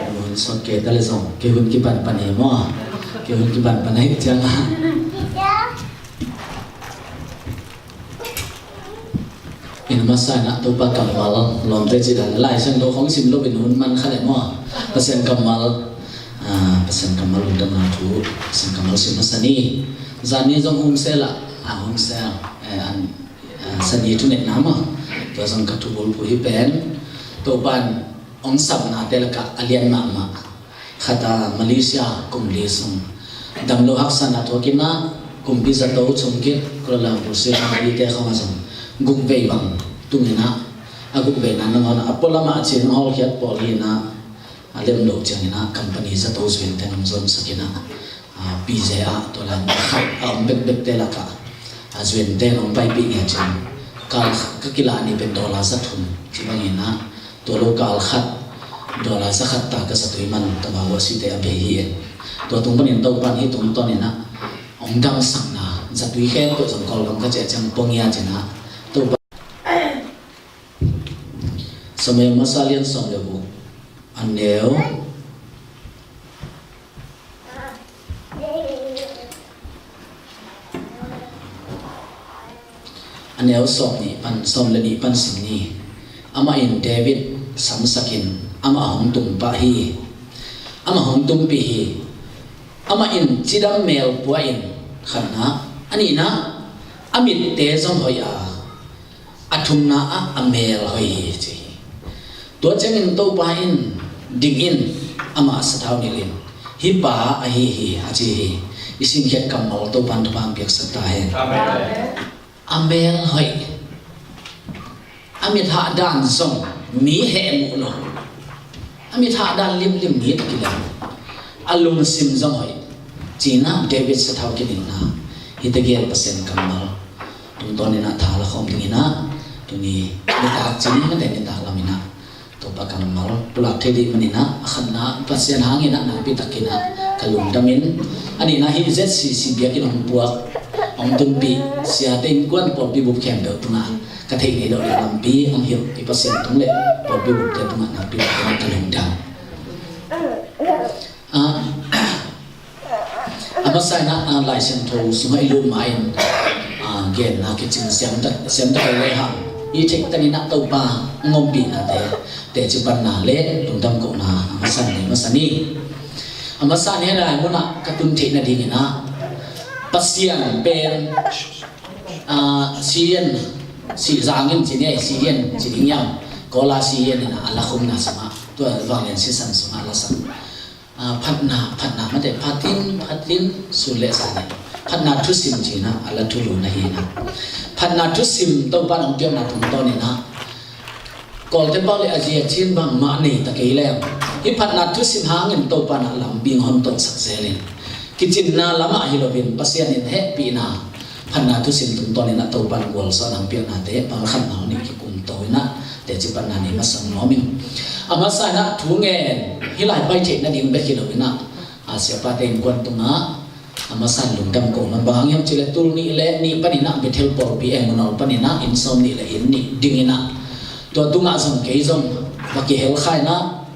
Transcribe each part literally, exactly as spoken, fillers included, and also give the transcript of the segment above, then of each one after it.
Hun sawt kei ta le zong kei hun kipan pan hi maw? Kei hun kipan pan ahi ciang a. In masa in ah Topa kammal lawmte cih dan Lai Siangtho khong sim lo in hun man kha le maw? Pasian kammal, ah, Pasian kammal lungdamna thu, Pasian kammal sim masa ni. Zan ni zong hun sel ah, ah, hun sel, eh, an, ah, Sani thungetna maw? Tua zong ka thu bulphuh hi pen Topa in hong sapnate lakah a lian mahmah. Khat a Malaysia kum li sung damlo haksatna thuak in ah kumpi zato chung khit Kuala Lumpur, Sri Lanka te khong a zong guk vei bang tung in ah, a guk veina nangawn a pualam ah a cin hong hawlkhiat pawl hi in ah, a lem loh ciangin ah company zato zuante hong zonsak in ah, a, P J ah tua lai khat a om bekbekte lakah a zuante hong paipih ngiat ciang kal ka kilah ni pen dollar za thum ci bangin ah, tua lo kal khat dollar za khat ta ka zatui man tama wasi te a bei hi en. Tua tung panin Topa in hih tungtawn in ah hong damsakna zatui khempeuh zong Kawlgam ka ciah ciang pua ngiat in ah Topa Samuel masa lian sawm le guk, a neu a neu sawm nih pan, sawm le nih pan sim ni. Amah in David samsakin amah hong tung pah hi. Amah hong tumpih hi. Amah in cidam mel pua in khatna, a nihna, a mitte zong hoih a, a thumna ah a mel hoih hi ci hi. Tua ciangin Topa in, "Ding in, amah sathau nilh in, hih pa ahi hi," a ci hi. I simkhiat kammal Topa in thupha hong piaksak ta hen. Amen. A mel hoih. A mithah dan zong mi heh muh lo. A mithah dan limlim mi tawh kilem. A lungsim zong hoih. Ci-in ah David sathau kinilhna. Hihte gel Pasian kammal tungtawn in ah tha la khawm ding in ah, tuni nitak ci-in ah, mate nitak lam in ah Topa kammal pulak thei ding manin ah, a khatna Pasian hangin ah nakpi takin ah ka lungdam in, a nihna hih Z C C biakinn hong puak, hong tunpih siate innkuan pawlpi bup khempeuh tungah ka theih ngei deuh le lampi hong hilh i Pasian tung le pawlpi bupte tungah nakpi takin ah ka lungdam. Ah, a masa in ah, ah, Lai Siangtho sungah i lut ma-in, ah, genna kicing siam ta, siam ta kei le hang. I theih takin ah Topa hong ompihnate teci panna le lungdam kohna a masa in nei masa ni. A masa in hih lai munah ka tun theih nadingin ah Pasian pen, ah, Sian, si zangin ci ni, Sian ci ding hiam, Kawl a Sian in ah a lakhumna sungah, tua vanglian sisan sungah a lasak. Ah, phatna, phatna, mate, phatin, phatin, sun le sa le. Phatna thusim ci-in ah a la thulu na hi in ah. Phatna thusim Topa in hong piakna tungtawn in ah Kawlte pau le a zia cin bangmah nei ta kei leng, hih phatna thusim hangin Topa in ah lampi hong hon tawhsak zel in, kicinna lamah hi loin Pasian in hehpihna phatna thusim tungtawn in ah Topa in gualzawhna hong piaknate pang khatna hong nih kikum to in ah teci panna nei masa nuam ing. A masa in ah thu ngen, hih lai pai theih nading bek hi loin ah, a siapate innkuan tungah a masa in lungdam ko man bang hang hiam cih leh tul nih le nih panin ah Bethel pawlpi Engmunawl panin ah inn sawm nih le inn nih ding in ah, tua tungah zong kei zong va kihel kha in ah,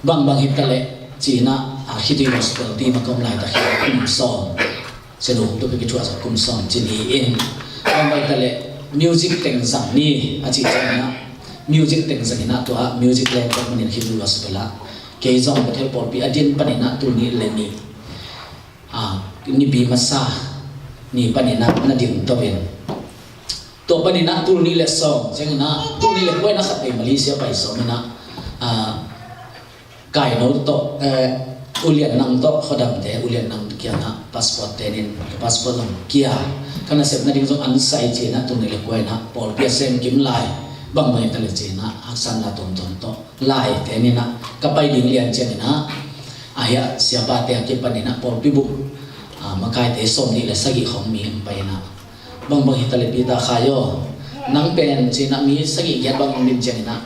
bangbang hi ta leh ci-in ah, a, Khitui Gospel team a ka om laitak hi kum sawm, Sia Dong tung ka kithuah zong kum sawm ci ni in, bangbang hi ta leh music teng zang ni a cih ciangin ah, music teng zang in ah, tua music leng pen manin Khitui Gospel ah kei zong Bethel pawlpi a din panin ah tul nih le nih, a, Nipi masa ni panin ah na ding to in, tua panin ah tul nih le sawm ciangin ah, tul nih le kua in ah khat vei Malaysia pai sawm in ah, a, Kaino tawh, eh, U Lian Nang tawh, khuadamte U Lian Nang kiangah passport tenin, ka passport zong kia, ka nasep nading zong an sai ci-in ah tul nih le kua in ah pawlpi a sem kim lai, bangbang hi ta leh ci-in ah haksatna tuamtuam tawh lai tenin ah ka pai ding lian ciangin ah, a hia siapate a kipanin ah pawlpi bup, a, makaite sawm nih le sagih khong mi hong pai in ah, bangbang hi ta leh Peter Khai aw, nang pen ci-in ah mi sagih giat bang hong din ciangin ah,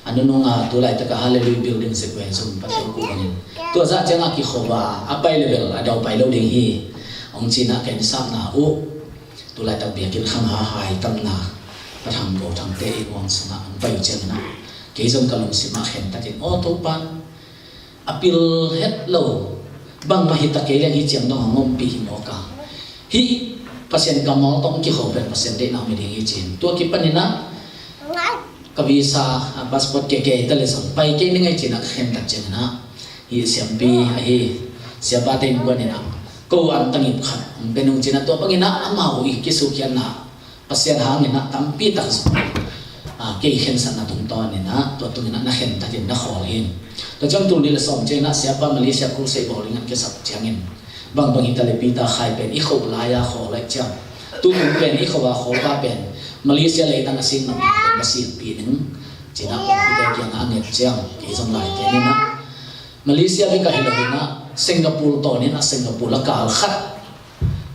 a nunung a tu laitak a Hallelujah Building Zikwe Zum Pathian kuh bangin, tua zah ciangah kikho a, a pai le bel a dau pai lo ding hi. Hong ci-in ah ken sapna uh, tu laitak biakinn khang a hai tamna, Pa Thang Go Thangte i huang sungah hong pai uh ciangin ah, Kei zong ka lungsim ah khen takin, aw Topa, a pil het lo, bangmah hi ta kei leng hih ciang dong hong ompih hi mawk a, hih Pasian kammal tawh hong kiho pen Pasian deihna om hi ding hi ci-in, tua kipanin ah ka visa, a passport kei kei ta le zong pai kei ning ei ci-in ah ka khen tak ciangin ah, hih siampi ahi siapate innkuan in ah ko antang ip khat hong pia nung ci-in ah, tua bangin ah amau i kisukhiatna Pasian hangin ah tampi tak zong, a, kei khensatna tungtawnin ah, tua tungin ah na khen takin na khawl hi. Tua ciang tul nih le sawm ciangin ah siapa Malaysia crusade bawl ding a kisap ciangin, bangbang hi ta le Peter Khai pen i kho lai-a khawl ahih ciang, tutung pen i kho a khawl pa pen Malaysia leitang a sing nang pen va silpih ning ci-in ah pawlpite kiangah a nget ciang, kei zong Laite ning ah Malaysia bek ah hi lo in ah Singapore tawnin ah Singapore a kal khat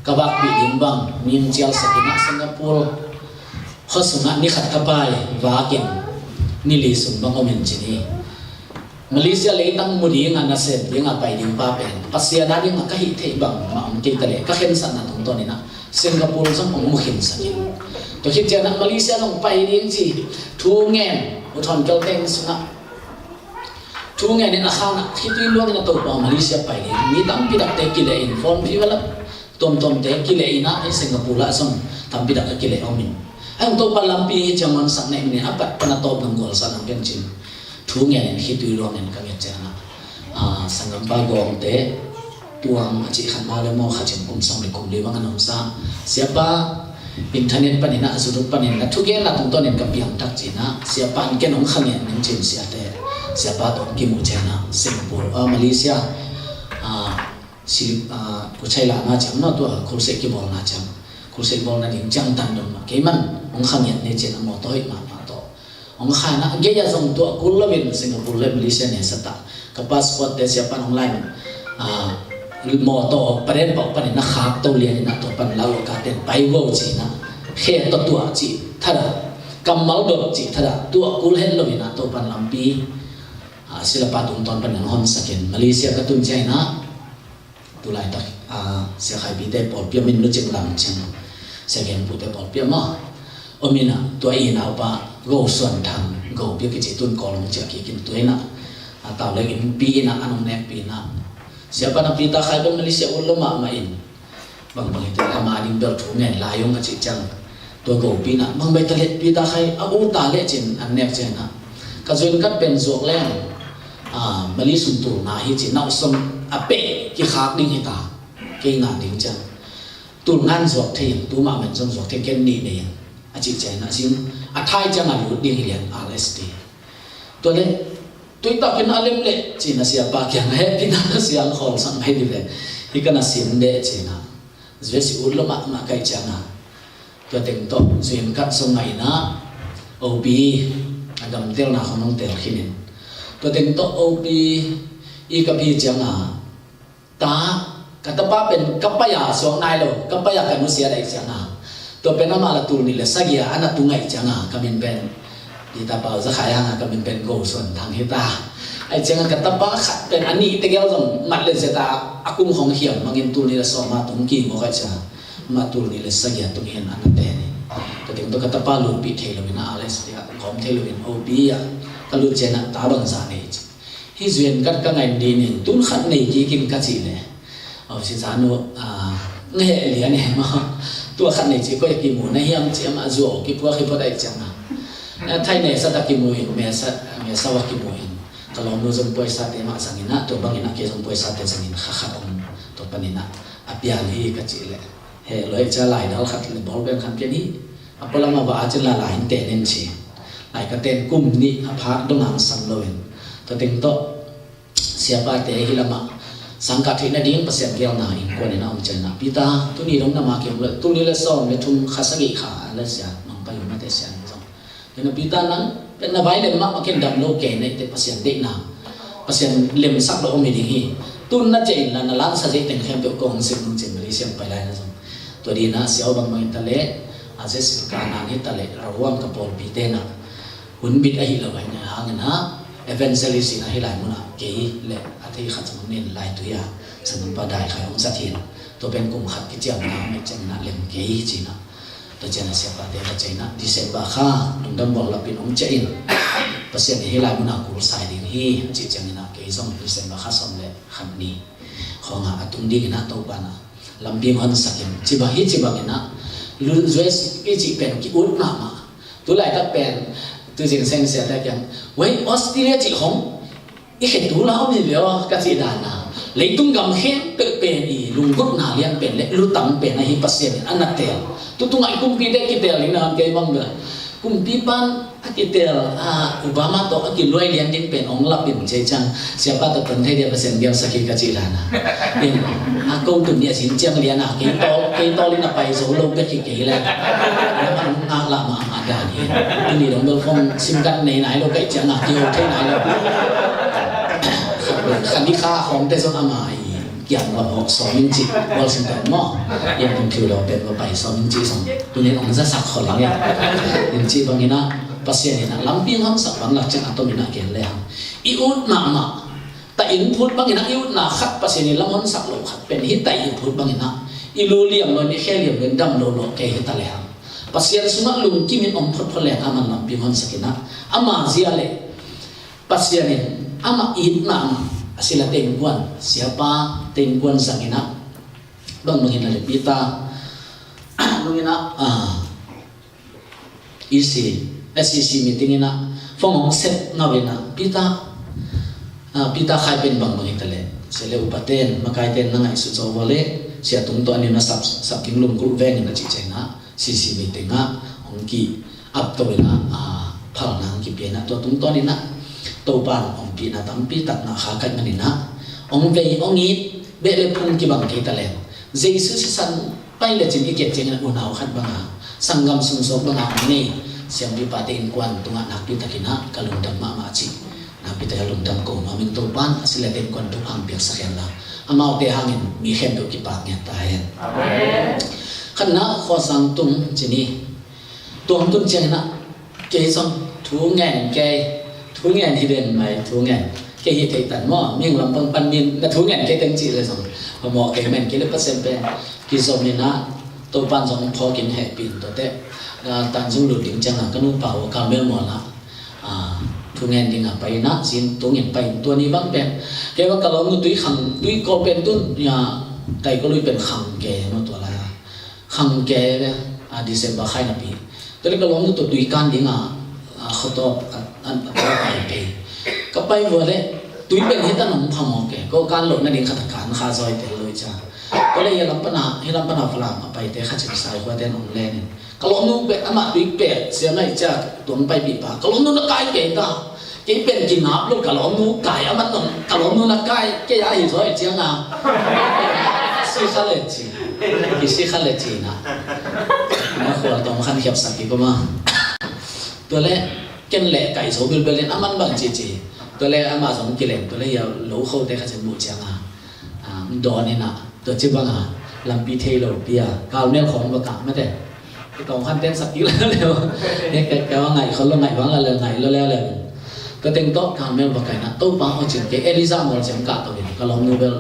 ka vakpih ding bang mi hong cialsak in ah Singapore khua sungah ni khat ka pai vakin ni li sung bang om in ci ni. Malaysia leitang mu ding a nasem ding a pai ding pa pen Pasian a ding a ka hih theih bangmah om kei ta leh ka khensatna tungtawnin ah Singapore zong hong mu khinsak in. Tua khit ciangin ah Malaysia zong pai ding ci thu ngen U Thawn Kyaw Teng sungah thu ngen in a khan ah khitui luang in ah Topa Malaysia pai ding, mi tampi takte kileh in, phone pi va la tuamtuamte kileh in ah, hih Singapore ah zong tampi tak a kileh om in. Ahi zong Topa lampi hi ciang hong sak na hih manin a pat pan a tawp dong gualsa nang ken ci-in thu ngen in khitui luang in ka nget ciangin ah, a, sanggampa Gawngte Tuang a cih khat mah le maw, khat ciang kum sawm le kum li bang a na omsa siapa internet panin ah, YouTube panin ah thugenna tungtawnin ka piang tak ci-in ah siapa in ken hong kha ngiat ning ci-in siate, siapa tawh hong kimuh ciangin ah Singapore, a, Malaysia, a, Silip, a, Kuchai lama ciang maw, tua crusade kibawlna ciang, crusade bawlna ding ciang tan dong mah kei man hong kha ngiat ni ci-in a mawtaw hoih mahmah tawh hong kha in ah, gei ah zong tua kul loin Singapore le Malaysia ne sa ta, ka passport te siapa in hong la in, a, mawtaw paden pawh panin a khak to lian in ah tua pan lau a ka ten pai go ci-in ah, khe tawh tuah cih thadah, kammal dot cih thadah, tua kul het loin ah tua pan lampi, a, silapa tungtawn panin hong honsak in Malaysia ka tun ciangin ah, tulaitak, a, Sia Khai Pite pawlpi om in, Nu Cing Lam Cing, Sia Gen Pute pawlpi om a, om in ah, tua i naupa Go Suan Thang, Go Pi a kici tun Kawl hong ciah kik in, tua in ah, a, Tau Leng innpi in ah an hong nekpih in ah, siapa in ah Peter Khai bang Malaysia ut lo mahmah in, bangbang hi ta le ama ding bel thu ngen lai ung a cih ciang, tua Go Pi in ah bang bai ta le Peter Khai a ut ta le ci-in an nek ciangin ah, ka zuin kat pen zuak leng, a, Mali sung tulna hi ci-in, nauhsong a peh kikhak ding hi ta, kei ngan ding ciang, tulna in zuak thei in, tu mahmah in zong zuak thei, ken nih nei in a cih ciangin ah, a zing a thai ciang a lut ding hi lian R S T. Tua le, tui takin a lem leh ci-in ah siapa kiang ah hehpihna ka siang khawl sak mai dih ve. Hih ka na sin deh ci-in ah, zuai si ut lo mahmah ka hih ciangin ah, tua teng tawh zuin kat sung ah in ah, O P a gamtelna khong hong tel khin in, tua teng tawh O P i ka pi ciangin ah, ta, ka tapa pen ka pai-a suak nai lo, ka pai-a ka nusia daih ciangin ah, tua pen amah la tul nih le sagih a na tung ahih ciangin ah, ka min pen Peter Pau Za Khai hang a, ka min pen Go Suan Thang hi ta. Ahih ciangin ah ka tapa khat pen a nih tegel zong mat le zet a, a kum hong hiam mangin tul nih le sawm a tung kik mawk ahih ciangin ah, amah tul nih le sagih a tung hi in a na ten hi. Tua teng tawh ka tapa lutpih thei loin ah, R S T ah gawm thei loin O P ah ka lut ciangin ah, ta bangzah nei ci. Hih zuin kat ka ngaih dih ning, tun khat nei kik in ka cih leh, a, si zanu, a, ngeh lian e maw. Tua khat nei ci koi a kimu na hiam ci, amah zuau kipuak hi phot ahih ciangin ah, a, thai ne sa ta kimu in, me sa, me sa wa kimu in. Ka lawmnu zong paisate mah zangin ah, tua bangin ah kei zong paisate zangin kha khat om, tua panin ah a piang hi ka cih leh, heh lo ahih ciang laidal khat le bawlbeng khat pian hi. A pualam a va a cin la lai in ten in ci. Lai ka ten kum nih a phak dong hang sam loin. Tua teng tawh siapate hih lamah sangkah theih nading Pasian geelna innkuan in a om ciangin ah, Peter, tuni dong na ma kiam lo, tuni le sawm le thum kha sagih kha a le sia, nong pai lo mate sia in zong. Tua in ah Peter nang pen na vai lem mahmah ken dam lo kei, na hihte Pasian deihna, Pasian lemsak lo om hi ding hi. Tun na ciah inla na lansa zeih teng khempeuh kong hong sim nung ci-in Malaysia pai lai na zong. Tua dih in ah siau bangbang hi ta leh, a zesil ka nang hi ta leh, Ravguangc ka pawlpite in ah hun bit ahi lo ahih hangin ah, evangelist in ah hih lai munah kei le a thei khat zong nin lai tui a, sanggampa Dai Khai hong zat hi in, tua pen kum khat kiciamna hong et ciangin ah lem kei ci-in ah. Tua ciangin ah siapate ka ciah in ah, December kha lungdam bawl lapin hong ciah in, Pasian in hih lai munah kul sai ding hi a cih ciangin ah, kei zong December kha sawm le khat ni khawngah a tung dingin ah Topa in ah lampi hong honsak in, ci bang hi ci bangin ah lu-, U S i cih pen ki-ut mahmah. Tu laitak pen tu zingseng siate kiang, wei, Australia cih hong i khe tu la om hi ve aw ka cih dan a, leitung gam khempeuh pen i lunggulhna lian pen le lutang pen ahi Pasian in a na teel. Tu tungah i kumpite kitel ding na hon kei bang bel. Kumpipa in a kitel, a, Obama tawh a kiluai lian ding pen hong lap in ci ciang, siapa tawh ton thei dia Pasian biaksak hi ka cih dan a. In, a ko tun ni a sin ciang lian a, kei tawl, kei tawl in a pai zo lo bek hi kei le. Lam a hong ngak lah mahmah dan hi. Tuni dong bel phone sim card nei nai lo ka cih ciang a, kiho thei nai lo. Khan i kha khawngte zong ama hi. Kiang va hawk sawm in cih, Washington maw? Yang tung thiu lo pen va pai sawm in cih sawm. Tunin hong zasak khol leng e. In cih bangin ah, Pasian in ah lampi hong honsak bang lak ciang a tomin ah gen le hang. I ut mahmah. Ta in phut bangin ah i utna khat Pasian in lam honsak lo khat pen hi ta i phut bangin ah. I lu liam lo in, i khe liam lo in, dam lo lo kei hi ta le hang. Pasian sungah lungkim in om photphot leng a man lampi hong honsak in ah. Ama zia le Pasian in amah it mahmah a sila te innkuan, siapa te innkuan zangin ah, bang bangin ah le Peter nungin ah, ah, E C, S E C meeting in ah, phone hong sep ngau in ah, Peter, ah, Peter khai pen bang bangin ta le, sia le upa ten, makai ten na ngaihsut zo vo le, sia tung tawh a nin a sap, sap ding lunggulh veng in a cih ciang in ah, C C meeting ah hong ki-ap to in ah, a, phalna hong kipia in ah, tua tungtawn in ah Topa in hong pina tampi tak na kha kaih man in ah, hong vei hong it beh le phung kibang kei ta leng, Jesu sisan pai le cin i kiat ciangin ah unau khat bang a, sanggam sung suak bang a hong nei siampipate innkuan tungah nakpi tak in ah ka lungdam mahmah cih. Nakpi tak a lungdam ko nuam ing. Topa in a sila te innkuan thupha hong piaksak hen la, amaute hangin mi khempeuh kipak ngiat ta hen. Amen. Khatna, khuasang tung ci ni. Tua hong tun ciangin ah kei zong thu ngen kei, thu ngen hi den mai, thu ngen kei hi thei tan maw, mihing lampang pan min na thu ngen kei teng cih le zong a mawh kei men kei le Pasian pen kizom in ah, Topa in zong phawk in hehpih in tuate, ah, Tanzung lut ding ciang a ka nupa uh Carmel mual ah, ah, thu ngen ding a pai in ah, zin tungin pai in tua ni bang pen. Kei bang ka lawmnu tui khang, tui kawl pen tun, ya, tai kawl lui pen khang ke, no tua lai a. Khang ke le, ah, December khai napi. Tua le ka lawmnu tua tui kan ding a, ah, khotawp, ah, an, ah, tua pai pe. Ka pai vua le, tui pen hi ta nong pha maw ke. Ko kan lo na ding khat a kan kha zoi te lo i ca. Tua le hi lam pana, hi lam pana Falam a pai te kha cin sai khua te nong len in. Ka lawmnu pek, amah tui pek, sia ngai ciak, tuang paipih pa. Ka lawmnu na kai kei ta. Kei pen kingap lo, ka lawmnu kai, amah nong, ka lawmnu na kai, kei a hi zaw i ciang a. Si kha le ci. Ki si kha le ci na. Na khual tawng khan hiap sak ki ko ma. Tua le, ken le kai zo bilbel in, aman bang ci ci. Tua le, amah zong kileng, tua le, ya lo kho te kha cin bu ciang a. Ah, dawn in ah, tua ci bang a, lampi thei lo pi a, Carmel khawng va kah mate. Ka tawng khan ten sak kik lel leu. He ka, ka va ngaih khol lo, ngaih vang la lel, ngaih lo lel leu. Ka teng tawh Carmel va kah in ah, Topa aw cin kei Elijah mual ciang kah to in, ka lawmnu bel,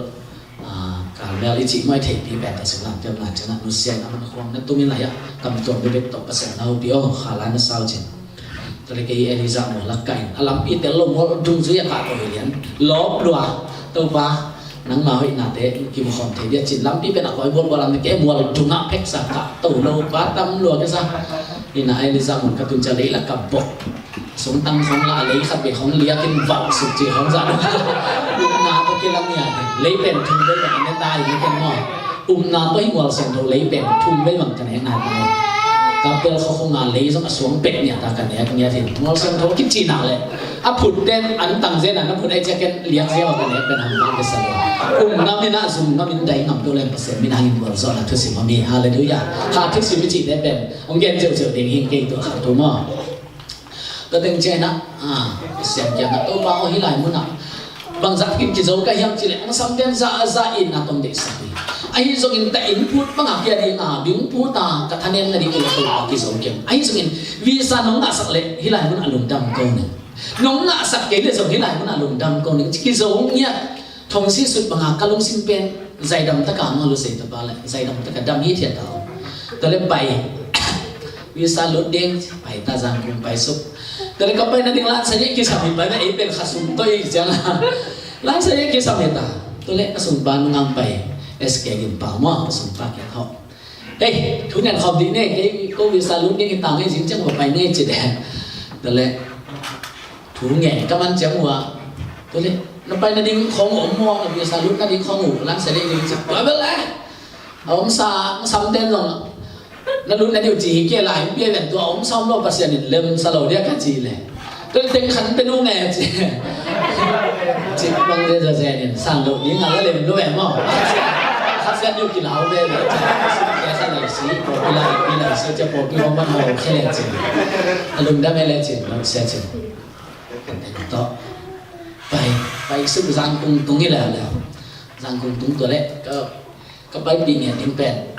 ah, Carmel i cih muai thei pi pen ta sik lam tel na cin ah, nusia in ah man khawng na tum in la hiah, kam tuam bebek tawh Pasian na hu pi aw, kha lai na sau cin. Tua le kei Elijah mual a kah in, a lampi tel lo mual dungzui a kah to hi lian. Lawp lua, Topa, nangma hoihnate kimu khawm thei dia cin lampi pen a kawi bualbual lam kei mual dungah pheksa kah to lo pa tam lua kei sa. Ina Elijah mual ka tun cia lei la ka bok. Sung tang khawng la a lei khat bek khawng liak in vau suk ci khawng za. Upna to kilang ia. Lei pen thum bek a ne ta hi ken maw. Upna tawh hi mual siangtho lei pen thum vei bang ka nek nai pai. Ka pel khakhung a lei zong a suang pek nia ta ka nek nia thin. Mual siangtho kici nak le. A phut ten an tang zen an a phut ai ciak ken liak ziau a ka nek pen hang bang ka sa lo. Um ngam in a zum ngam in dai ngam tu leng Pasian min hangin mual zaw na thusim a mi. Halleluiah. Kha thusim i cih te pen. Ong gen zeuh zeuh ding hing kei tu kha tu maw. Ka teng ciang in ah, ah, siam kiang ah, Topa aw hih lai mun ah bangzah takin kizo ka hiam cih leh, ang samten zah a zah in na tong deihsak hi. Ahi zongin ta inn phut bang a kia ding a, bing phut a ka thanem na ding in Topa kizo kiam. Ahi zongin visa nong ngahsak leh hih lai mun ah lungdam ko ning. Nong ngahsak kei leh zong hih lai mun ah lungdam ko ning. Kizo ngiat. Thong sisut banga ka lungsim pen zaidam taka maw, lusei tapa le zaidam taka dam hi thiat ta. Tua le pai visa lut ding, pai ta zang kung pai suk. Tua leh ka pai nading lansa i kisam hi pai na, ei pen kha sum tawh i ciang a lansa i kisam hi ta. Tua leh ka sumpa nungam pai, S K Gin Pau maw, ka sumpa kiang hawh. Hei, thu ngen khawm dih ne, kei ko visa lut ding hi ta ngei, zing ciang va pai ne ci de. Tua leh thu ngen ka man ciang ua. Tua leh na pai nading khong uh om maw, na visa lut nading khong uh, lansa i ding ciang tua bel eh. A om sa, sam ten zong na lut na diu ci hi kei lai, pia ven tua om sa om lo Pasian in lem sa lo dia ka ci le. Tua teng khan pe nung e ci. Ci bang de za zen in san lo ding a la lem lo e maw. Kha sian diu kilau ve ve ci. Kha sian lai si, pawlpi lai, pi lai si, cia pawlpi hong man hong khe le ci. A lungdam e le ci, lo sia ci. Tawh pai, pai suk Zangkung tung hi le le. Zangkung tung tua le ka Ka paipih ngiat ding pen,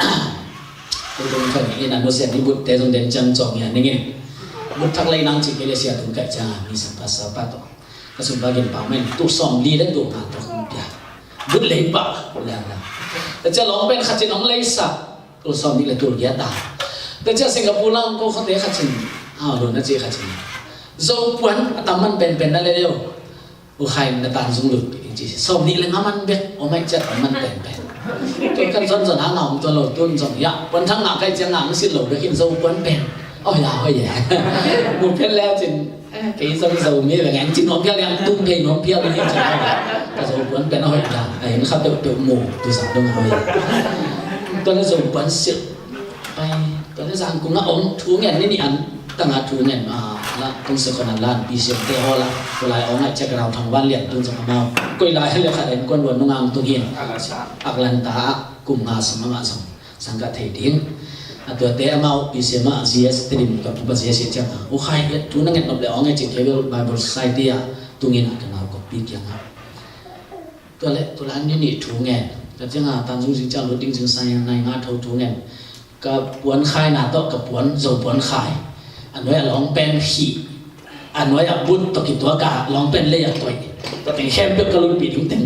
tu tung thang in a nusia ni butte zong den ciang cawng ngiat ning in. But thak lei nang cih kei le sia tung kaih ciang a mi sangpa sapa tawh ka sumpa Gin Pau men tul sawm li le tul nga tawh kong pia. But lei pah liang la. Ka cia lawng pen khat cin hong lei sa, tul sawm li le tul giat ta. Ka cia Singapore lang ko khate khat cin, a lo na ci khat cin, Zo puan a tam man penpen na le leo. U Khai, na tan zung lut pi ding ci. Sawm nih le nga man bek om ai ciat om man pen pen. Tun kan zon zon hang a om tuan lo tun zong ya. Puan thang nga kai ciang nga ang sin lo bek in Zo puan pen. Oh ya, oh ya. Mu pen leu cin. Kei zong Zo mi ve ngang cin nuam pial yang tung kei nuam pial ni cin. Ka Zo puan pen oh ya. Ai kha peuh peuh mu tu sa dong oh ya. Tuan le Zo puan silh. Pai, tua le Zangkung a om thu ngen ni ni an tanga thu ngen a la tung se khon a lan pi siam te ho la. Tua lai ong a check ground thang van lian tun zong amau. Koi lai le khat en kuan luan nungang tung hin. Atlanta a kum nga sung amah zong sang ka thei ding. A tua te amau pi siam a G S te dim ka pupa G S i ciang a. U Khai, thu na ngen nop le ong a check Hebrew Bible Society a tungin a ka nau kop pi kiang a. Tua le, tua le an ni nih thu ngen. Ka ciang a tan zung zing ciang lut ding zing sang yang nai nga tho thu ngen. Ka puan khai na tawh, ka puan, Zo puan khai. A nuai a lawng pen khih. A nuai a but tawh kituak a lawng pen lei a toih. Tua teng khempeuh ka lutpih ding teng.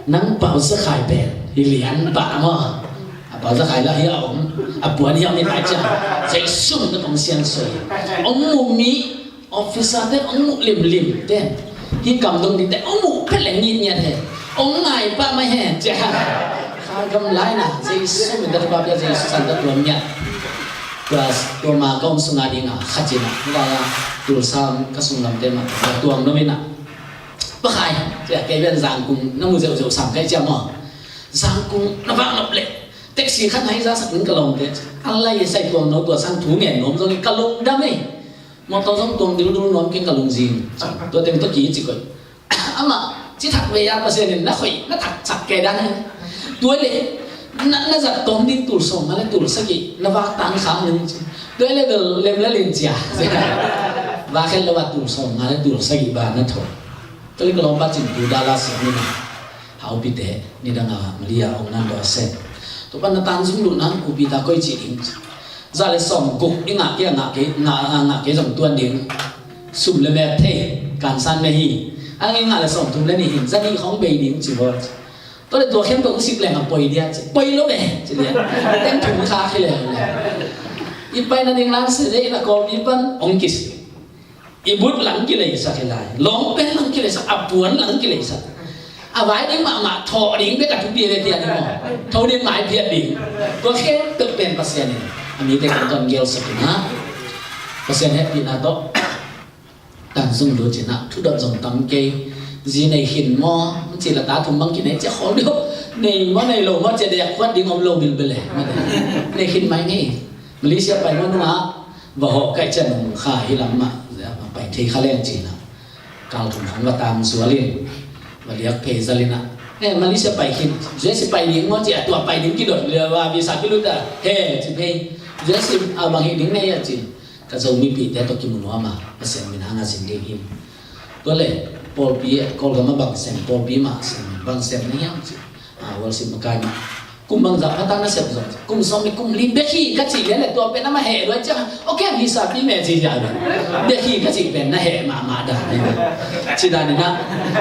Nang pau za khai pen hi lian pah maw. A pau za khai la hi a om. A puan hi a om hi tai ciang. Zeisu min tawh kong sian soi. Ong mu mi Officer ten ong muh limlim ten. Hi kam dong ding ten ong muh phet leng ngitngiat he. Ong ngai pah mai he cia. Kha gam lai na Jesu min ta thupha pia, Jesu san ta tuam ngiat. Tua, tua ma ka om sunga ding a kha cin a. Nidang a Tulsa ka sung lam te ma ka tuam nom in a. Pa Khai cia, kei bian Zangkung na mu zeuh zeuh sam kai cia maw. Zangkung na vak nop leh taxi khat hai za sak ning ka lawm te. A lai sai tuam no tua sang thu ngen nom zong ka lungdam ei. Mawtaw zong tuang dildul nuam keng ka lungzing. Tua teng tawh ki ci koih. Amah ci thak ve a Pasian in na khoih na thak sak ke dan hi. Tua le na, na zat tawm ding tul sawm nga le tul sagih na vak tang khang ning ci. Tua le bel lem le lin cia. Vak khen lo a tul sawm nga le tul sagih ba na tho. Tua le ka lawmpa cin tu Dallas siam ni na. Haupite nidang a Malia ong nan dawh a sen. Tua pan na tan zung luh nang kupi ta koi ci ding. Za le sawm guk i ngah kei a ngah kei, ngah, ngah, ngah kei zong tuan ding. Sum le met thei, kansan me hi. Ang i ngah le sawm thum le nih hin, za nih khong bei ding ci bawl. Tua le tua khen tua sik leng a poi dia ci. Poi lo me ci dia. Ten thum kha khi le. I pai na ding lang se le i na kawm i pan ong kis. I but lang kileisak hi lai, lawng pen lang kileisak, a puan lang kileisak. A vai ding mahmah thawh ding bek a thupi ve pian ding maw? Tho ding mai pian ding. Tua khempeuh pen Pasian in a mite kan ton gelsak in a, Pasian hehpihna tawh tan zung lut cin a, thudot zong tam kei. Zi nei khin maw? Ci la ta thum bang kinei cia khol deuh. Nei maw nei lo maw cia dek khuat ding om lo bilbel e. Nei khin mai ngei. Malaysia pai maw nungah va hawh kaih cian nung kha hi lam mah, pai thei kha leng cina. Kal thum khong va tam zual in va liak phei zal in a. Eh, Malaysia pai khin, U S pai ding maw ci a, tua pai ding kidot le va visa kilut a, he ci phei. U S a bang hi ding nei a ci. Ka Zo mipihte tawh kimu nuam a, Pasian min hanga zin ding hi. Tua le pawlpi, Kawlgam a bang sem, pawlpi mah sem, bang sem na hiam ci. A, worship makai mah. Kum bangzah pha ta na sep zong. Kum sawm le kum li bek hi ka cih lian le tua pen amah heh lua ciang. Ok, visa pi me ci lian. Bek hi ka cih pen na heh mahmah dan hi. Ci dan hi na.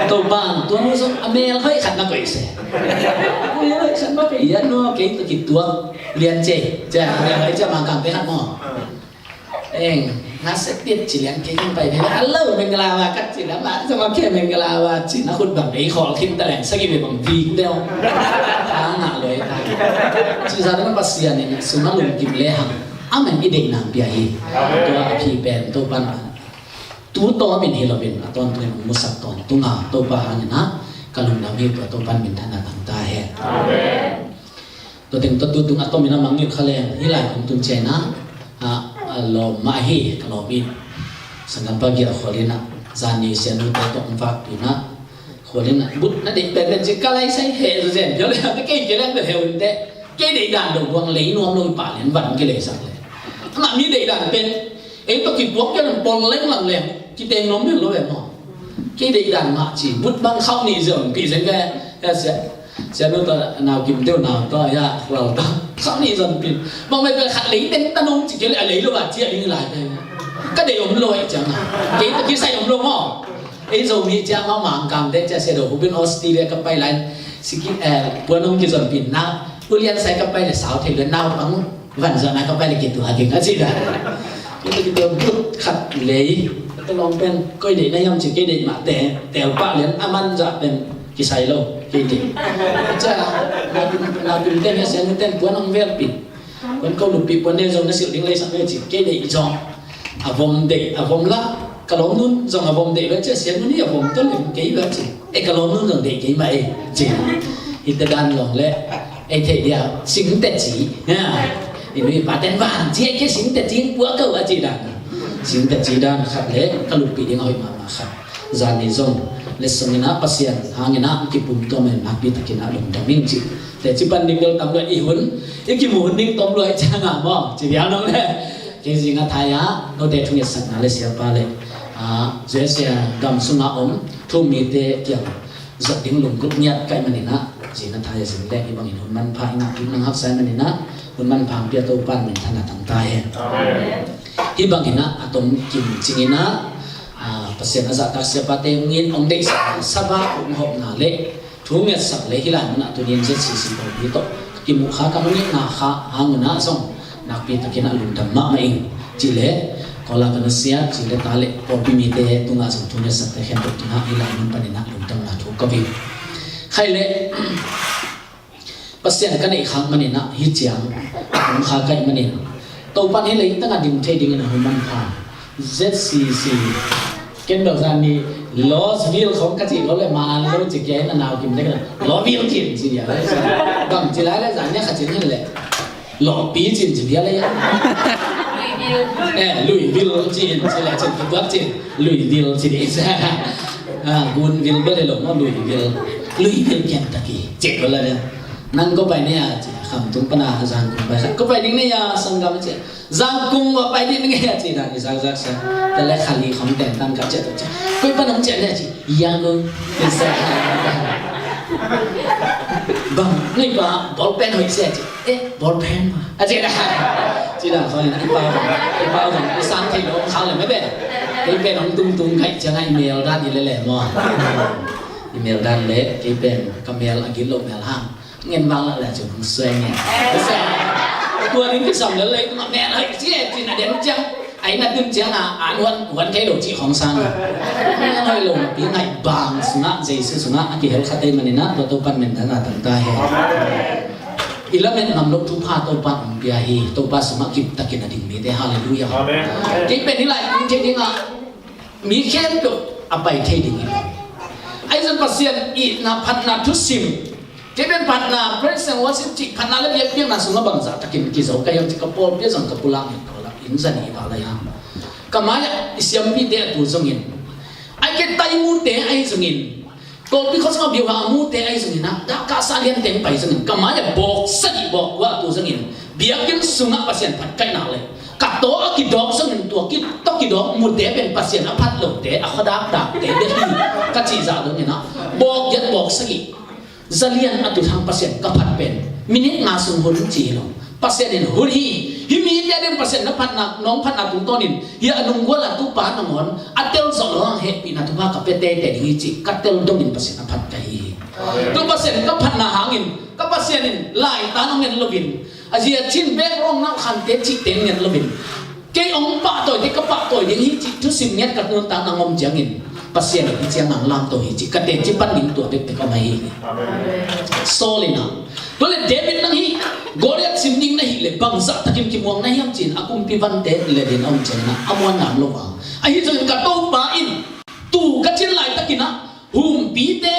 Topa'n tua nu zong a mel hoih khat na koih se. A mel hoih khat na koih. Ia no kei tua kituak lian ce. Cia, mel hoih cia Mangkangte khat maw. Eng. Nga se tiat ci liang kei kong pai ve. Alo, mengalawa kat ci la ma, sama kei mengalawa ci na khut bang ei khol khin ta leng sagi ve bang vik deu. Ka nga loi ta. Ci sa dang Pasian in sung a lungkim le hang. Amen i deih nang pia hi. Tua a phi pen Topan. Tu to min hi lo bin a ton tu musak ton tunga Topa hangin a ka lungdam hi tua Topan min thana tang ta he. Amen. Tua teng tua tu tung a tomin a mangngilh kha leng hi lai kong tun ciang a, a, a lawm mah hi ka lawm hi. Sanggampa Gia Khualin a zan ni sianu te tawh hong vakpih na Khualin a but na deih pen pen ci ka lai sai he zu zen pia le a kei kei leng pen he un te kei deih dan dong buang lei nuam lo i pa lian van kei lei sak le. Amah mi deih dan pen ei tawh kipuak kei leng pol leng lang leng kiteng nuam leng lo em maw? Kei deih dan mah ci but bang khauh nih zen pih zen kei. Sianu tawh nau kim teu nau tawh ya khual tawh khauh nih zon pin bang mai pen khat lei teng ta nong ci kei le a lei lo a ci a ding lai pen ka dei om lo ai ciang a kei ta kisai om lo maw? Ei zo mi ciang maw mang kam te cia sia do hubin Australia ka pai lai siki eh puan ong kizon pin na ulian sai ka pai le sau thei le nau pang van zon a ka pai le kitu a ding a ci da. Kita kita but khat lei ka long pen koi dei na yam ci kei dei ma te tel pa lian aman za pen kisai lo kei dei. Ca na pin na pin ten ya sen ten puan ong vel pin. Puan ko lupi puan ne zong na sil ding lei sang ne ci kei dei zong. A vom dei a vom la ka long nun zong a vom dei lo ci sen nun hi a vom to lem kei lo ci. E ka long nun zong dei kei ma e ci. Hita dan long le e thei dia sing te ci. Ya. Inu i pa ten van ci e ke sing te ci pua ko a ci dan. Sing te ci dan khat le ka lupi ding a hoi ma ma khat. Zan ni zong le sungina Pasian hangina kipum tua men nakpi takina lungdam ing ci. Te ci pan ding dol tam lo i hun i kimu hun ding tom lo i cianga maw ci dia nong le. Kei zinga thaya note thunget sakna le siapa le a zia sia gam sunga om thu mite kiang zat ding lungkut ngiat kai manina zinga thaya zing le i bangin hun manpha ina tu nang hak sai manina hun manpha pia to pan min thana tang ta he. Hi bangina a tom kim cingina a Pasian a zahtak siapate ngin ong deihsak saba ong hopna le thu ngetsak le hi lai munah tunin Z C C pawlpi tawh kimuh kha ka hong itna kha hanguna zong nakpi takin a lungdam mahmah ing. Cih le kawla ka nusia cih le ta le pawlpi mite tungah zong thu ngetsakte khempeuh tungah hi lai mun paninah lungdamna thu ko ing. Khai le Pasian ka neih khak maninah hi ciang hong kha kaih manin Topan hi leitangah ding thei dingin a hun manpha. Z C C ken bel zan ni Losville khong ka cih lo le man lo ci kia in a nau kim dek la Losville cin ci dia le bang ci lai le zan nia kha cin hin le Lawpi cin ci dia le ya. Eh, Louisville cin ci le cin kituak cin Louisville ci di. Ah, Gunville bel le lo mo Louisville. Louisville Kentucky cin ko la dia. Nang ko pai ne ya ci kham tung pana zan ko pai ko pai ding ne ya sanggam ci. Zangkung wa pai dih nge ci dan i zakzak sa. Tele khali khong ten tan ka chet chet. Koi pan hong chet ne ci. Yangon. Bang ngai pa ball pen hoi se ci. Eh, ball pen ma. A ci da. Ci da khong i pa i pa i sang thei lo khang le me be. Kei pen hong tung tung kai ciang ai mel dan i le le mo. I mel dan le kei pen ka mel a gil lo mel hang. Ngen vang lah le cun hong suai ngen. Tua ding kisam le lei tungah men hoi cia cin a den ciang a inn a tun ciang a an huan huan thei lo cih khong sang a. Men hoi lo napi ngaih bang sungah Jesu sungah a kihel khat ei maninah tua Topan minthanna tangta he. I lamet ngam lo thupha Topa hong pia hi. Topa sungah kiptakin a ding mite. Halleluiah. Kei pen hi lai tung thei dingah mi khempeuh a pai thei ding hi lo. Ahi zong Pasian itna phatna thusim kei pen phatna praise and worship cih phatna le biakpiakna sungah bangzah takin kizo ka hiam cih ka pawlpi a zong ka pulak in ka lak in zani i val ahi hang. Ka mai-ah i siampite a tu zongin ai ke taimute ahi zongin Kawlpi khuasung a biuha a mute ahi zongin ah dahkah sa lianteng pai zongin ka mai-ah bawk sagih bawk kua a tu zongin biakinn sungah Pasian phat kaihna le ka taw a kidawk zongin tua ki taw kidawk mute pen Pasian a phat lote a khuadakdakte bek hi ka cih zah dongin ah bawk giat bawk sagih zalian a tuthang Pasian ka phat pen minit nga sung hun ci hi lo. Pasian in hun hi. Hih mite a den Pasian na phatna nong phatna tungtawnin hi a nunggual a tupa nangawn a tel zawh lo hang hehpihna thupha ka pia tete ding hi cih ka tel dongin Pasian a phat ka hi hi. Tu Pasian ka phatna hangin ka Pasian in laita nong ngen loin a zia cin bek rawng nau khante cihte ngen loin Kei hong pahtawi te ka pahtawi ding hi cih thusim ngiat ka nuntakna hong om ciangin Pasian in hih ciang nang lamto hi cih ka teci pan ding tua bekbek om ahi hi. Saul in ah tua leh David nang hih Goliath sim ding na hih leh bangzah takin kimuang na hiam ci-in a kumpi vante le ding a om ciangin ah a muan ngam lo a, ahi zongin ka Topa in tu ka cin laitakin ah humpite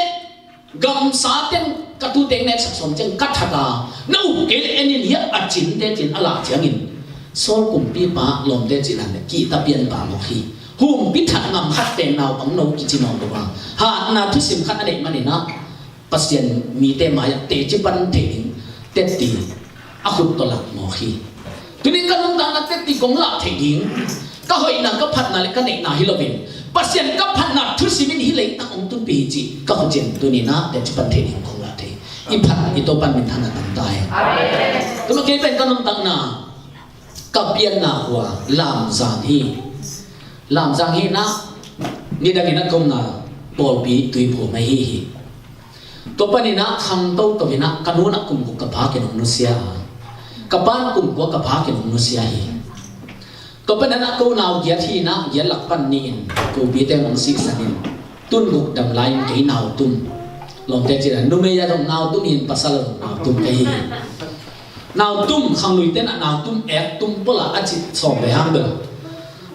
gamsa teng ka tute neksak sawm ciang ka that a, na up kei leh en in hiah a cinte ci-in a lah ciangin Saul kumpipa lawmte cih dan leh kihta pianpa mawk hi. Humpi that ngam khat pen naupang no kici nawn lo a, hatna thusim khat a neih manin ah Pasian mite mai-ah teci pan thei ding tetti a khut tawh lak mawk hi. Tuni ka nuntakna tetti kong lah theih ding ka hoihna, ka phatna le ka neihna hi loin Pasian ka phatna thusim in hih leitang hong tunpih hi cih ka khut ciang tuni-in ah teci pan thei ding kong lah thei. I phat i Topa in minthanna tang ta hen. Tuma kei pen ka nuntakna ka pianna hua Lamzang hi. Lamzang hi-in ah nidangin ah ka omna pawlpi Tuiphum ahi hi. Tua panin ah khangto to in ah ka nu in ah kum guk ka pha kin hong nusia a, ka pa in kum kua ka pha kin hong nusia hi. Tua panin ah ka unau giat hi-in ah giat lak pan nih in ka upite hong sihsan in tun guk dam lai in kei nau tum. Lawmte cih dan numei a zong nau tum hi-in pasal a zong nau tum ka hi hi. Nau tum, khangluite in ah nau tum, ek tum pol a a cih sawm le hang bel.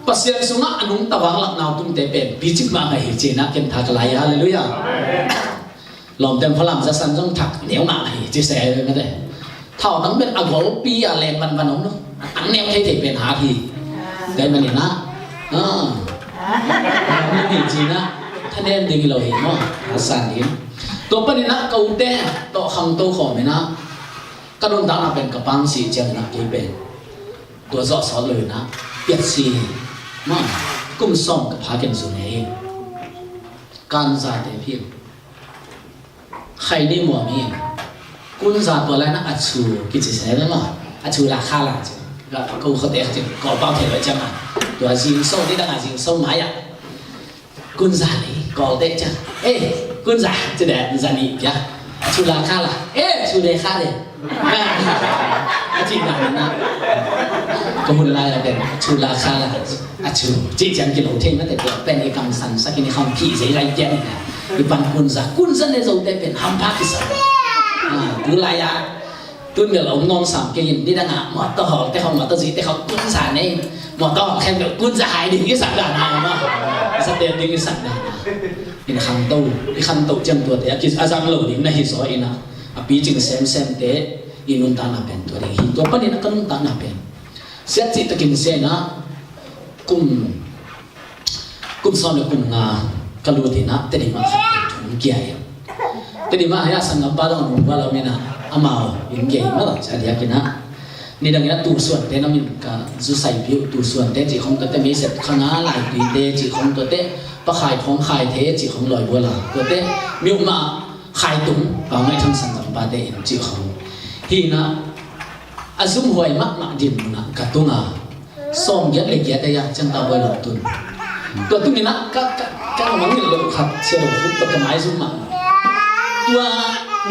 Pasian sungah a nungta vanglak nau tumte pen picing mah ngah hi ci-in ah ken tha ka lai hi. Halleluiah. Lawmte in Falam zasan zong thak neu mah hi ci se mate. Thau tang pen a golpi a leng vanvan om lo. Ang neu thei thei pen hat hi. Tua manin ah, ah, mi hi ci-in ah thanem ding hi lo hi maw. A san ding. Tua panin ah ka ute tawh khangto khawm in ah ka nuntakna pen ka pa hong sih ciangin ah kei pen tua zawh sawt loin ah piatsi hi. Maw, kum sawm ka pha kin zu ngei hi. Kan zate phin. Khai ni muam hi. Kunza tua lai-in ah a chu kici se ve maw. A chu la kha la ci. Ka ko khote ci. Ko pau thei lo ciang a. Tua zing so ni dang a zing so mai a. Kunza ni ko te ciang. Eh, kunza ci de za ni pia. A chu la kha la. Eh, chu de kha de. A ci na na. Ko hun lai la pen chu la kha la. A chu ci ciang ki lo thei mate tua pen i kam san sa ki ni kham phi zei lai pia ni na. I pan kunza, kunza ne zo te pen hampha kisa. Ah, tu lai a, tun bel om ngawng sam kei in, nidang a mawtaw hawl te khawng, mawtaw zui te khawng kunza ne in, mawtaw hawl khen bel kunza hai ding i sak dan a maw. Za te ding i sak dan a. In khangto, i khangto ciang tua te a kis a zang lo ding na hi zaw in a, a picing semsem te i nuntakna pen tua ding hi. Tua panin a ka nuntakna pen siat cih takin sia in a, kum kum sawm le kum nga ka lut in a, Tedim ah khat thum kia hi. Tedim ah hi a, sanggampa dong a nungua lo in a, amau in gei ma lo cia diak in a. Nidang in a tusuante na min ka zusai piu, tusuante cih khong tuate, meisep khanga laipite cih khong tuate, pakhai khong khaite cih khong lawi buala tuate, miu ma khaitung, pau ngai thang sanggampate in cih khong. Hi in a, a zumhuai mahmah dinmun ah ka tung a, sawm giat le giat ei a, ciang ta buai lo tun. Tua tun in a, ka, ka, ka mangngilh lo khat, sia lo khuk tua ka maizum mah. Tua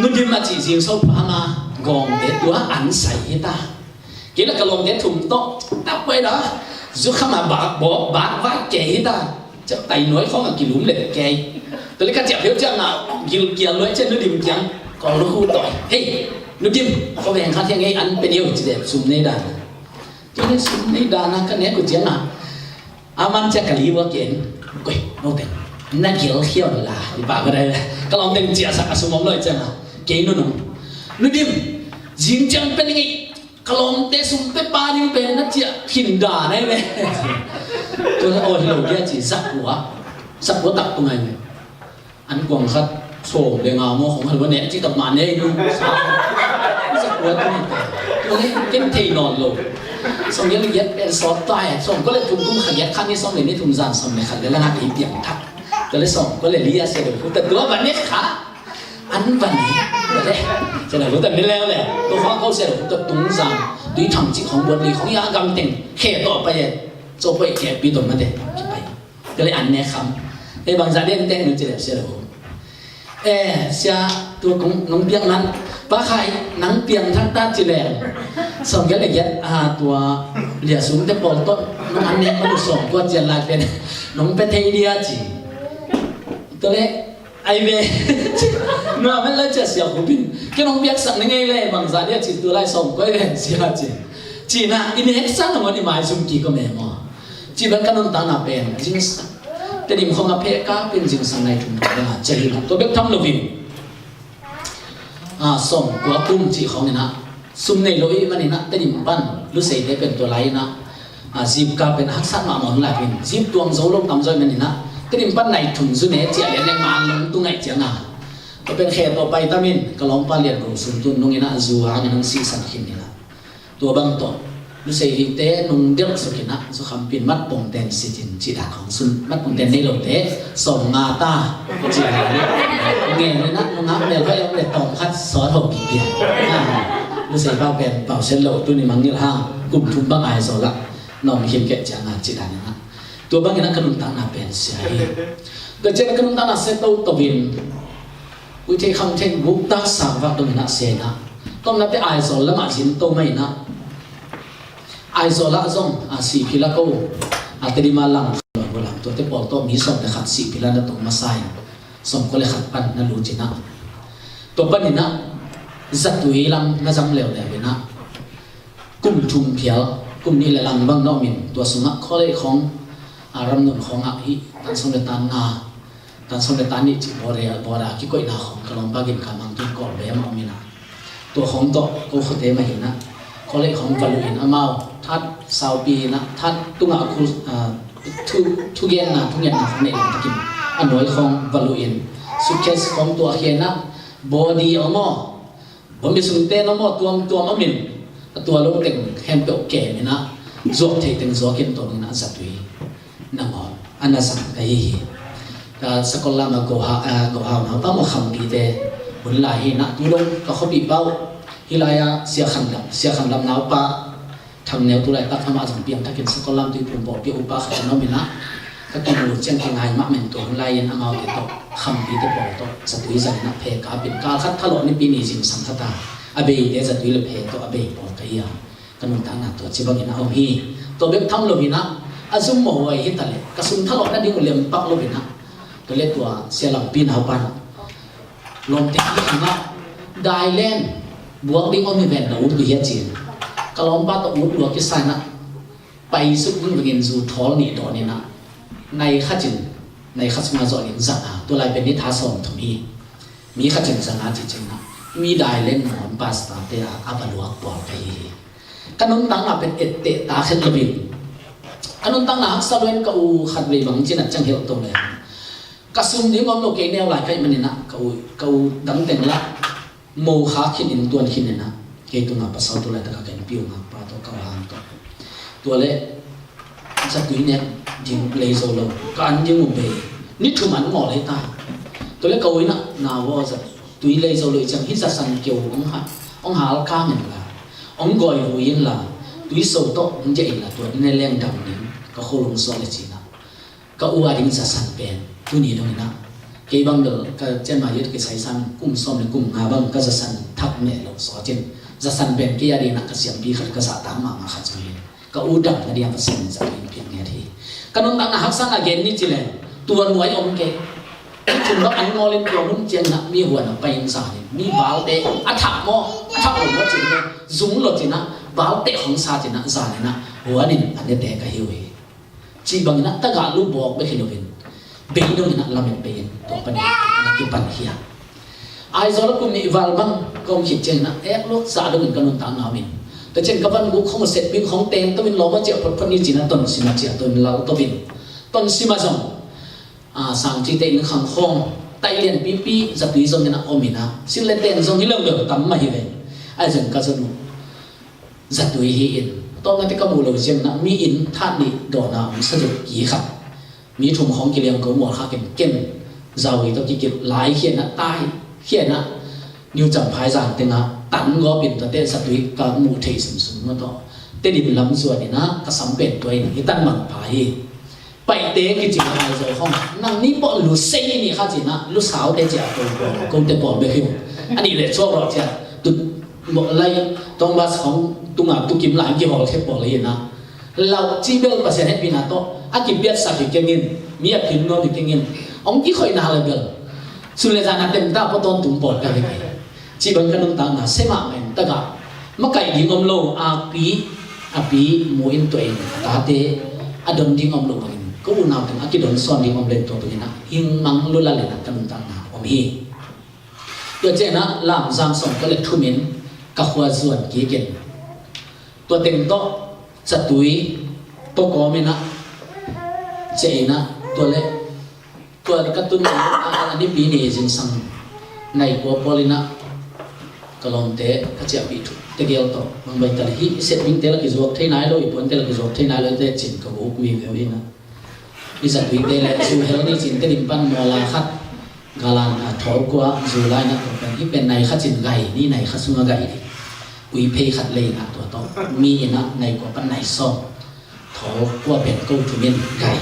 Nu Dim a cih zing so pa ma gawngte tua an sai hi ta. Kei la ka lawmte thum tawh, ta buai la, zu kham a bak, bak, bak vai kei hi ta. Ciah tai nuai khawng a kilum le kei. Tua le ka ciah pheu ciah ngah gil kial luai ciah Nu Dim kiang kong lu khu tawi. Hei, Nu Dim, khuaveng khat hiang ei an pe ding ci dep sum nei dan. Tua le sum nei dan a ka nek uh ciang a, a man ciah ka li ua ken. Koi, no teng, na gil khiau la, i pa ka dai. Ka lawm teng ciah sak a sum om luai ciang a, kei nunung. Nu Dim, zing ciang pe ding ei. Ka lawmte sum pe pa ding pen na ciah khin dan ai ve. Tua aw hi lo dia ci zakua. Zakua tak tung ai ve. An kuang khat sawm le nga maw khong halua ne ci tak ma ne nu. Zakua tung ai ve. Tua le ken thei nawn lo. Sawm giat le giat pen sawt ta ai. Sawm kua le thum kum kha giat kha ni sawm le ni thum zan sawm le khat le la nga kei piang thak. Tua le sawm kua le li a sia lo hu ta tua ba ne kha. An van hi. Sia lo hu ta ni leu le. Tua khong ko sia lo hu ta tung zan. Tui thang ci khong buat li khong ya gam teng. Khe to pa ye. Cho pa ye khe pi to ma te. Ki pa ye. Ka le an ne kham. E bang za den teng nu ci le sia lo hu. E sia tua kong nong piang nan. Pa khai nang piang thak ta ci le. Sawm giat le giat a tua lia sum te pawl to. Nong an ning manu sawm kua cian lai pen nong pe thei dia ci. Tua le ai ve. Nua men la cia sia khupin ke nong biaksak ni ngei le bangza dia ci, tua lai sawm kua ai ve sia ci. Ci na i nek sang ngon i mai zum ki ko me maw. Ci ban ka nuntakna pen zingsang Tedim khong a pheh ka pen zingsang nai thum ka la cia hi la tua bek tham lovin. A, sawm kua kum cih khawng inah sum nei lo i maninah Tedim pan Luseite pen tua lai inah, a, zip ka pen a haksat mahmah hun lai pen zip tuang zo lo tam zo i maninah Tedim pan nai thum zu ne ciah lian leng man long tu ngaih cianga tua pen khe tawh pai tamin ka lawmpa lian ko sum tun nunginah zu hangin hong sihsan khin inah. Tua bang tawh Lusei hite nung delh sukinah zukhampin matpongten sitin cih dan hong sun, matpongten nei lote sawm nga ta cih dan ngeninah nungak mel hoih om le tawm khat sawt ho kipia. Lusei pau pen pau sen lo tuni mangngilh hang kum thum bang Aizawl lah nawm khin keh cianga cih dan inah tua banginah ka nuntakna pen sia hi. Tua cian ka nuntakna sia to to in Ui thei kham thei buk tak sang vak dong inah sena tawmnate Aizawl lamah zin to mah inah Aizawl ah zong a sihphila ko a Tedim a lang kha lo lam tuate pawl tawh mi sawm le khat sihphila na tong masa in sawm kua le khat pan na lut inah tua pan inah zatui lam na zang leuleu inah kum thum phial kum nih le lang bang na om in tua sungah khualei khawng a ramnun khawngah hih tan sawm le tan nga tan sawm le tan nih cih bawra bawra kikoihna khawng ka lawmpa gin ka mang tun kawl bem a om inah tua khawng tawh ko khuate mah hinah khualei khawng valuh in amau that saupi inah that tungah khu thu thugenna thungetna khawng neih lam takin a nuai khawng valuh in suitcase khawng tuah khianah body a om aw Bawmbi sungte na maw tuamtuam a min a tua lo teng khempeuh kem inah zuak thei teng zuakin tawninah zatui nangawn a na zang ka hi hi. Ka sakol lam a goha goha naupa maw khampite hun lai hi inah tu dong ka khuapi pau hi lai-a siakhan lam siakhan lam naupa Thangneu tu laitak amah zong piangthakin sakol lam tuiphum pawlpi upa khat in om inah ka kimu ciang kingai mah men tua hun lai-in amaute tawh khampite pawl tawh zatui zang inah phe kapin kal khat thalawh nipi ni zingsang khat a a beite zatui le phe tawh a bei pawl ka hi a ka nuntakna tua ci bangin a om hi. Tua bek tham lo inah a zum mawhuai hi ta le ka sung thalawh nading uh lempak lo inah tua le tua sia lampi naupan Lawmte hi hangah dailen buak ding om hi ven na ut uh hi a cin ka lawmpa tawh ut lua kisa inah paisuk vingvingin zu thawl nih dawn inah nai khatin nai khat sungah zawh ding zang a tua lai pen ni tha sawm thum hi. Mi khatin zang a cih ciangah mi dailen nawn pastor te a a va luak pawl ka hi hi. Ka nuntakna pen etteh ta khet loin ka nuntakna haksa loin ka u khat vei bang cin a ciang helh to le Ka sum ding om lo kei neu lai kaih maninah ka u ka u dang teng lah mo kha khin in tuan khin inah kei tungah pasal tu laitak a ka innpi uh ngakpa tawh ka u hang tawh tua le zatui nek ding lei zo lo ka an ding uh bei ni thum an ngawl hei ta tua le ka u inah na vaw zatui lei zo lo i ciang hi zasan keu ong ha ong hal kang in la ong gawi vui in la tui so tawh ong dia in la tua dine leng dam ding ka khol ong suah le cinah Ka u a ding zasan pen tuni dong inah kei bang bel ka cianma yet kisai san kum sawm le kum nga bang ka zasan thak meh lo sawtin zasan pen kei a ding inah ka siampi khat ka zahtak mahmah khat zong hi. Ka u dam na ding a ka siam in zah ding piang nget hi. Ka nuntakna haksa na gen ni ci le tua nuai om kei thum bak an ngawlin tua mun ciang inah mi huan a pai in zan in mi balte a thak maw a thak lo maw cin zung lo cinah balte khong sa cinah zan inah huan in a nete ka hi uh hi. Cih bangin a tagah lu bawk bek hi loin beidong in a lamet bei in tua panin a na kipan hi a. Aizawl a kum nih val bang ka om khit ciangin a ek luat zah dongin ka nuntakna om in tua ciang ka van guk khong a setping khong teng tomin lawm a ciah photphot ni cin a Tonsim a ciah tomin lal tomin Tonsim a zong a sangcite in khang khawng taih lian pipi zatui zongin a om in a sil le ten zong hi leuleu tam mah hi ve. Ai zong ka zon uh zatui hi in tawmnate ka muh lo ciangin ah mi in that nih dawn a hong sa zuk ki khat mi thum khawng kiliang ko mual khakin ken zaui tawh kikilh lai khian ah tai khian ah niu camphai zan tengah tan gawp in tuate zatui ka muh theih sumsum mah tawh Tedim lam zuan in ah ka sam pen tua in hi tan mang pha hi. Paihte kici Aizawl khawng nang ni pawh lusei ni kha cinah lusaute cia ko kote pawl bek hi uh. A nih leh chuak rawh cia tut lai tongbas khawng tungah tukim lai kihawl khe pawl hi inah Lau cih bel Pasian hehpihna tawh a kipiatsak hi keng in, mi a phin nuam hi keng in, hong kikhoihna le bel sun le zan a temta pua tawntung pawl ka hi kei. Cih bang ka nuntakna sem ah mah in, tagah makaih ding om lo, a pi, a pi mu in tuah in, a tate a don ding om lo bangin, ko unau teng a kidon sawn ding om lo in, tua bangin ah hing mang lula le na ka nuntakna om hi. Tua ciangin ah Lamzang sawmkua le thum in ka khua zuan kik in, tua teng tawh Catui, Pawkawm in ah, ciah in ah, tua le tua ka tun a, a, a nipi ni zingsang nai kua pawl in ah ka lawmte ka ciahpih thu tegel tawh, bang bai ta le, hih Setmingte la kizuak thei nai lo, i puante la kizuak thei nai lo te cin ka guk viu viu in ah, i Catuite le zu hel ni cin, Tedim pan mawla khat, galan a thawl kua zu lai na tua pen, hih pen nai khat cin gai ni, nai khat sung a gai ni. Ui phei khat lei na tua tawh mi in ah nai kua pan nai sawm, thawl kua pen ko thum in gai.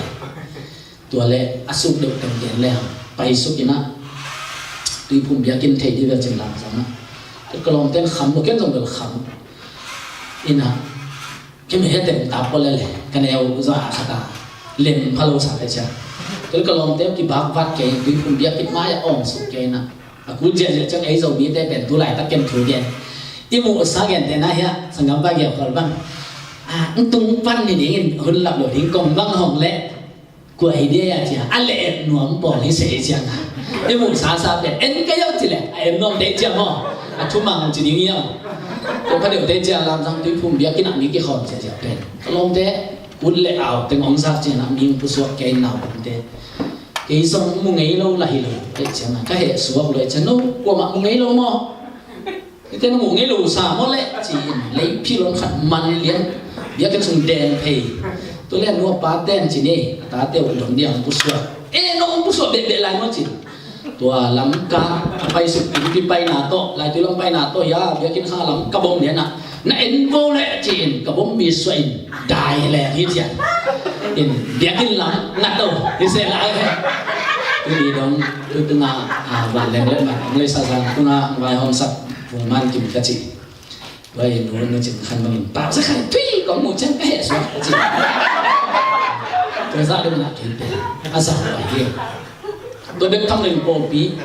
Tua le a suk deuh teng gen le hang pai suk in ah, Tuiphum biakinn thei di vel cin Lamzang ah. Tua ka lawmte in kham lo, ken zong bel kham in ah, ken he tem ta pua le le, ka neu zaw a khat a lem pha lo sa le cia. Tua ka lawmte kibak vat kei, Tuiphum biakinn mai a awng suk kei in ah, a kul ziahziah ciang ei Zomite pen tu laitak ken thu gen, i muhsa gente na hia, sanggampa giau khol bang, a, ng tung pan ni ding in hun lap lo ding kong bang hong le. Kua hi dia cia, a le et nuam pawl hi se ciang a, i muhsa sa pen en ka yau ci le, a en nuam dei cia maw, a thumang ci ding yau. Ko pha deuh dei cia, Lamzang Tuiphum biakinn ah mi kikhawm cia cia pen, ka lawmte kut le au teng hong zak ciang ah mi hong pusuak kei, naupangte. Kei zong mu ngei lo la hi lo, ei ciang a ka heh suak lo ei ciang, no kuamah mu ngei lo maw? Ite na mu ngei lo sa maw le, ci-in lei philon khat man lian, biakinn sung den phei. Tua le nu a pa ten ci ni, a tate uh dong dia hong pusuak. E, no hong pusuak behbeh lai maw ci. Tua Lamka a pai suk, pi pi paina tawh, Laitui lam paina tawh, ya, biakinn kha lam ka bom lian ah, na en vo le ci-in ka bom mi suah in dai leng hi cian. In biakinn lam ngat lo hi se lai. Tuni dong, tu tunga, a, van leng le man, ang le sa zang tunga ang vai hong sak. Vung man kim ka ci. Vai nu nu cin khan bangin pau sa khan tui kong mu ciang ka heh suak ka ci. Tua zah deuh na kei pe a zah vai hi. Tua deuh tham leng pawlpi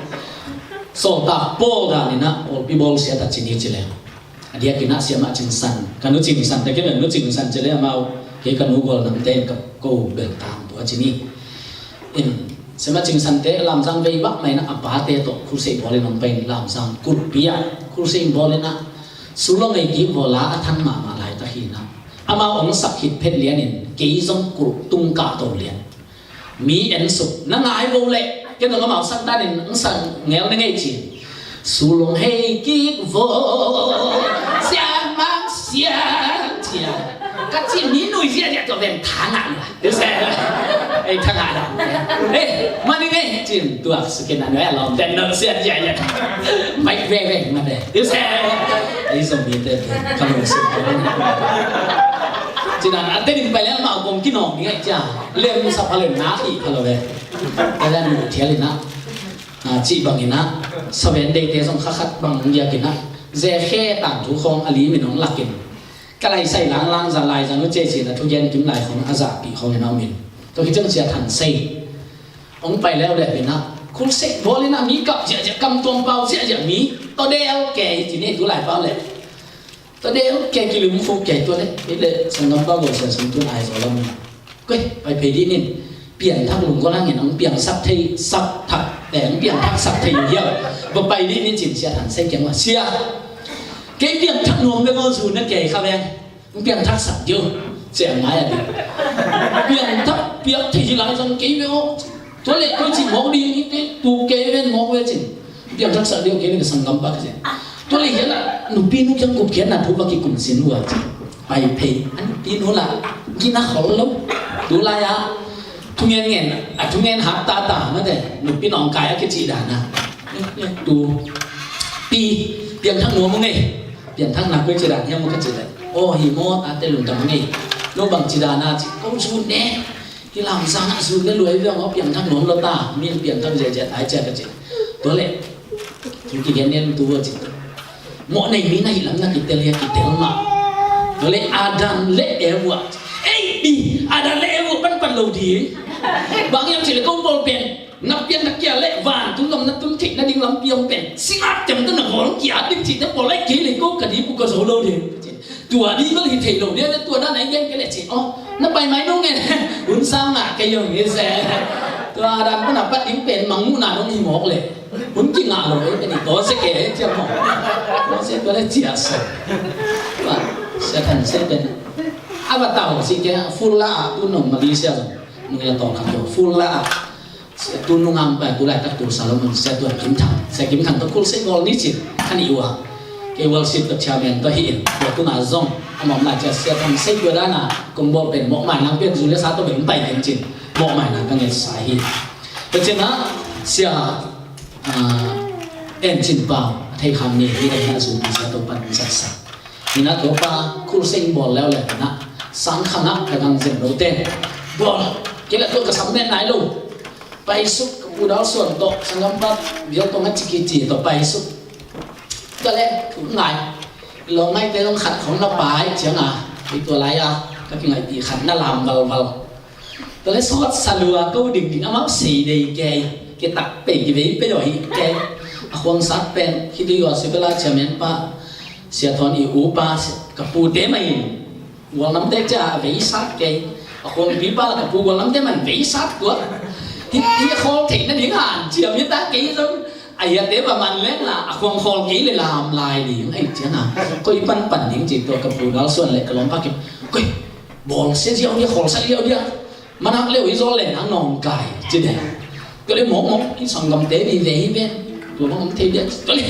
sawltak pawl dan in ah pawlpi bawl sia ta ci ni ci leng. A diakin ah Siamah Cing San, ka nu Cing San te kei, nu Cing San ci le amau kei ka nu gual namte in ka ko bel tang tua ci ni. In Siamah Cing San te Lamzang vei bak mai na a pate tawh khulsei bawl in hong pai in Lamzang kulpi ah khulsei bawl in ah Sulong ei kik vawla a than mahmah laitak hi na. Amau hong sak khit phet lianin kei zong kulh tung kah to lian. Mi en suk na ngai vo leh ken zong amau sak danin hong sak ngel na ngei cin. Sulong hei kik vaw sian mang sian cia ka cin mi nui ziahziah tua veng thangah lua. Ei thangah dah. Ei mani ngei cin tuak sukin a nuai a lawm den no sia jia jia. Mai veng veng ma de. Ei zong mi te ka lung suk. Cin a te ning pai lel ma kong kinong ni ngai cia. Lem sa pha lem na ti pha lo ve. Ka dan mu thial ina. Ci bang ina. Sa ven dei te zong kha khat bang nong dia kina. Ze khe tang thu khong a li min nong lakin. Ka lai sai lang lang za lai za nu ce ci na thu gen kim lai khong a za pi khong ina min. Tua khit ciang sia than sei. Hong pai leu le ina. Khul sei bawl ina mi kap ziahziah kam tuam pau ziahziah mi. Tua del ke ci ni tu lai pau le. Tua del ke kilim fu ke tua le. Ile sanggam pau bawl sia sung tu lai zo lam. Koi, pai phei dih nin. Piangthak lungkua nangin ang piangsak thei, sak thak, eh, ang piangthak sak thei uh hiau. Ba pai dih nin cin sia than sei kiang ua. Sia. Kei piangthak nuam bek aw zu na kei kha veng. Ang piangthak sak diu. Sia ang ngai a dih. Piangthak, piang thei hi lai zong kei bek aw. Tua leh koi cin mawk dih ni te, tu kei ven mawk ve cin. Piangthak sak deuh kei ni ka sanggam pa ka ci. Tua leh hiah lah nupi nu kiang kup khiatna thu va kikum sin uh a ci. Pai phei a nupi nu lah gina khol lo. Tu lai ah thungen ngen a thungen hak ta ta mate nupi nawngkai a kici dan a. Tu pi piangthak nuam uh ngei. Piangthak na koi ci dan hiam uh ka ci leh. Aw hi maw tate lungdam ngei. No bang ci dan a ci ko zun ne. Hi Lamzang ah zun le luai viang aw piangthak nuam lo ta, min piangthak ziahziah tai cia ka ci. Tua leh thu kigen nen tu a ci. Mawh nei mi na hi lam na kitel hia kitel mah. Tua leh Adam le Eva ei Ih, a dan le e uh panpan lo di. Bang hiam cih leh ko bawl pen na pian na kia leh vantung gam na tun theih nading lampi om pen singap ciang tawh na bawl kia ding cih tawh bawl lai kei leh ko ka di bu ka zo lo ding. Tua ding bel hi thei lo ding, tua dan a i gen kei leh cih, aw, na pai mai nung e. Hun sang ngah kei ung hi se. Tua dan pan a pat ding pen mangmuhna nung hi mawk leh hun kingah lo e, pen i taw se kei ciam mawk. Taw se tua leh ciah se. Tua Sia Than se pen a va tau si kei a, full la a tu nong Malaysia zong nung ya tawng khat lo full la a. Sia tu nungam pai tu laitak tu Salomon, Sia Tuan Kim Thang, Sia Kim Thang tawh khulsei bawl ni cin khan i uh a. Kei worship tawh chairman tawh hi in, tua tungah zong a mawh lai cia Sia Thang Sei tua dan a kong bawl pen mawhmai nang pian zu le sa tawh beng pai ding cin mawhmai nang ka ngetsa hi. Tua cin ah Sia, ah, En Cin Pau a thei kham ni hi dai na zu Sia Topan zatsa. Hi na Topa khulsei bawl leu le na sang khang ah ka gang zem lo te bawl kei la tua ka sam nen nai lo. Pai suk ka pu dal suan tawh sanggam pat bial tawh nga ciki ci tawh pai suk. Ka le thu ngai. Lawng ngai te long khat khong na pai ciang a. Kei tua lai a ka kingai ti khat na lam valval. Tua le sawt salua ko ding ding amau sei dei kei. Kei tak pei kei vei pei doi kei. A khuang sat pen khi dui wa si bela chairman pa. Sia Thon i u pa ka pu te mai. Gualnamte cia a veisat kei. A khuangpi pa la ka pu gualnamte man veisat tuak. Hi, hi a khawl theih nading han ciam hi ta kei zong. A hiate va man leng la a khuang khawl kei le lam lai ding ai ciang a. Koi panpan ding ci tua ka pu dal suan le ka lawmpa kim. Koi, bawl sia ziau dia, khawl sak ziau dia. Manak leu i zawl le nang nawngkai ci deh. Tua le mawkmawk i sanggamte mi ve hi ven. Tua mawk om thei biak. Tua le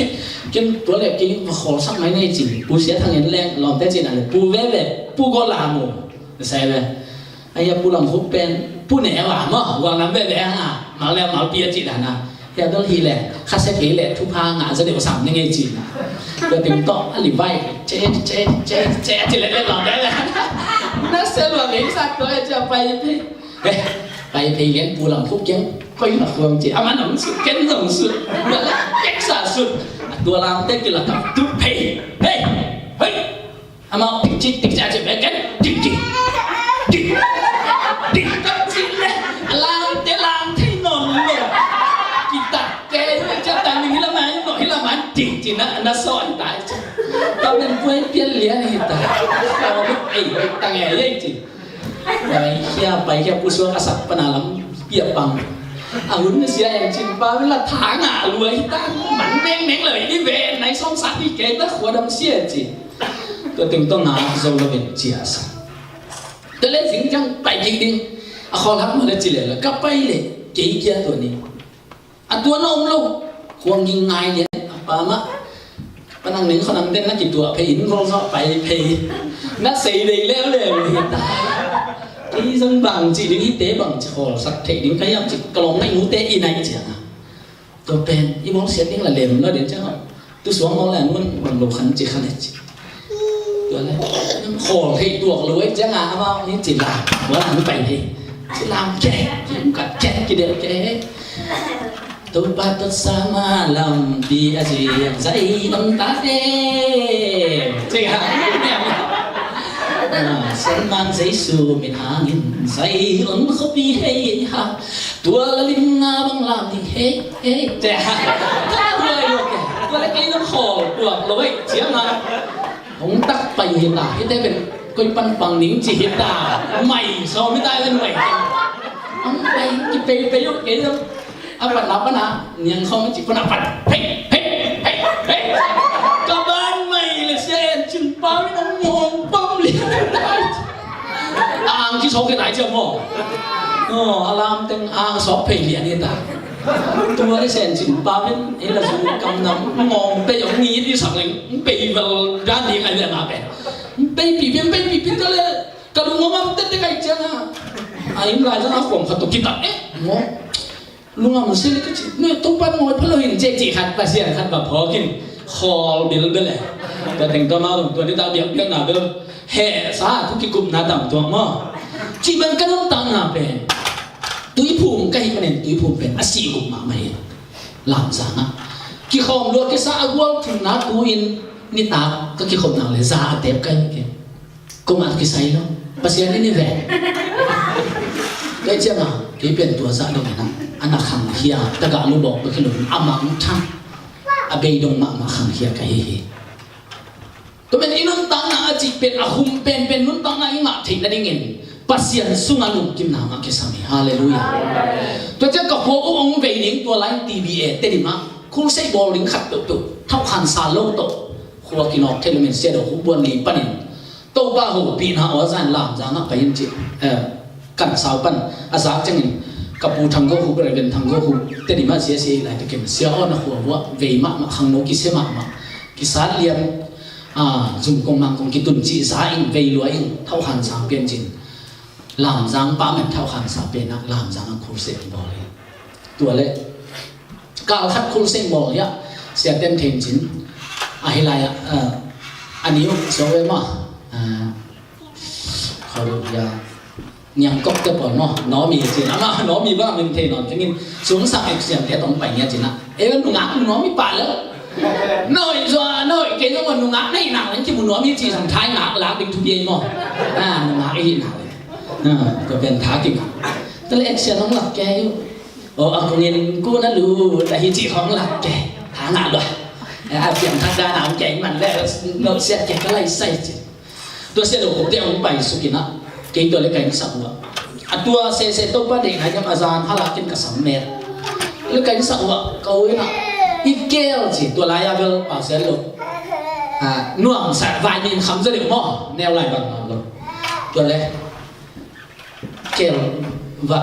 ken tua le kei va khawlsak mai nei ci. Pu Sia Thang en leng lawmte ci na le pu ve ve. Pu gawl la mu. Sai ve. Ai a pu lam huk pen pu ne wa ma guang nam ve ve ha. Mal le mal pia ci da na. Hia dol hi le kha se kei le thupha ngah za deuh sam ni ngei ci na. Tua tim tawh a li vai ce ce ce ce ci le le lawmte le. Na se lua ve i sa tua e ci a pai pe. He, pai thei lian pu lam khuk kiang koi na khuang ci. Aman ong sut, ken ong sut. Bala peksa sut. A tua lam te kila kam tu pei. Hei, hei. Amau tik cik tik cik cik beken tik cik tik tik tak cik le. Lam te lam thei non lo. Kita ke cak tang ni hilaman no hilaman tik cik na na soi tai cik. Tamen puai pian lian hita. Ei, tang ei ei cik. Pai khia, pai khia, pu suak a sak pana lam pia pang. A hun na sia yang cin pa la tha nga luai ta man meng meng lo i ve nai song sak i kei ta khua dam sia ci. Tua teng tong nga zo lo ben cia sa. Tua le zing jang pai kik ding. A khol hak ma le ci le la ka pai le kei kia tua ni. A tua na om lo. Khuang ging ngai lian a pa mah. Panang ning khonang ten na kituah phei in gol zawh pai phei. Na sei dei leuleu hi ta. Kei zong bang ci ding hite bang ci khawlsak theih ding ka hiam ci ka lawm na i nute i nai ciang a. Tua pen i bawlsiat ding la lem lo den ciang a. Tu suang lo le nun bang lo khan ci khan ci. Tua le khawl thei tuak lo ai ciang a amau ni ci lam tua lam pai thei. Ci lam kek ki kat kek ki del kek. Topa tot sama lampi a ziang zai om ta te. Ci ha. Sangman Jesu min hangin zai om khopi hei ha. Tua la lim nga bang lam ni hei hei. Ci ha. Tua lo kei lam khawl tuak lo ai ciang a. Hong tak pai hi ta, hite pen koi pan pang ning ci hi ta. Mai sawm hi ta pen mai. Hong pai ki pei pei uk kei zong. A pan a pan a niang khawng ci pan a pan. Hei hei hei hei. Ka ban mai le sia en cin pa mi nong mong pam lian. Ang ki sawk hi ta i ciam maw. Aw, a lam teng ang sawk phei lian hi ta. Tua le sen cin pa min hi la zu kam nam ngawng pei ong ni di sak leng pei vel dan ding ai le ma pen. Pei pi pi pei pi pi ta le ka lungngam am tete kai ciang a. A im lai zang a khuam khat to kita eh. Ngawng. Lungam si le ka ci, nui tung pan ngawi phalo hin ci ci khat Pasian khat va phawk in khawl bilbil e. Tua teng tua mau tua ni ta biakpiakna bel heh sa thu kikupna tam tuak maw. Ci ban ka nuntakna pen Tuiphum ka hih manin Tuiphum pen a sih guk mahmah hi. Lamzang ah kikhawm lua kisa a gual thumna tu-in nitak ka kikhopna le za a tep ka hi ke. Kong a kisai lo. Pasian in i ve. Kei ciangah kei pen tua zah dongin ah a na khangkhia tagah lubawk bek hi loin a mangthang a beidong mahmah khangkhia ka hi hi. Tua pen i nuntakna a cih pen a hum penpen nuntakna i ngah theih nadingin Pasian sungah lungkimna mah kisam hi. Halleluiah. Tua ciang ka khua uh hong vei ding tua lai-in T B A Tedim ah khulseih bawl ding khat peuhpeuh thauhkhansa lo tawh khua kinawk thei loin Sia Do Khup Buan Li panin Topa hopihna aw zan Lamzang ah pai in ci. Eh, kan sau pan a zak ciangin ka pu Thang Go Khup, Reverend Thang Go Khup Tedim ah C S C laitakin Sia aw na khua uh ah vei mahmah khangno kisia mahmah kisat lian, ah, zumkong mangkong kitun cih za in vei lua in thauhkhansa pian cin Lamzang pa men thauhkhansa pian ah Lamzang ah khulseih bawl hi. Tua le kal khat khulseih bawl hi ah Sia Ten Thein cin ahi lai ah, ah, a ni uh so ve maw, ah, khaw hi ah Niang Kok te pawl maw, Nawmi cin amah Nawmi bang min thei nawn kengin sungsang ek siam te tong pai nia cin ah e nungak Nawmi pa le Noi zua noi kei zong nungak nei nak nang kimu nuam hi ci sang thai ngak lak ding thupi ei maw. Ah, nungak ei nak le. Ah, tua pen tha kik. Tua le action nong lak kei uh. Oh, a kongin ku na lu ta hi ci hong lak kei. Tha ngak lua. Eh, a piang thak da na hong kei man le no siat kei ka lai sai ci. Tua Sia Do Khup te hong pai suk in ah kei tua le ka innsak uh ah a tua sese Topa deihna hiam a zan halakin ka sam met. Le ka innsak uh ah ka u in ah i kel ci tua lai a bel pa Sia lo. Ah, nuam sa vai min kham za deuh maw neu lai bang lo. Tua le kel va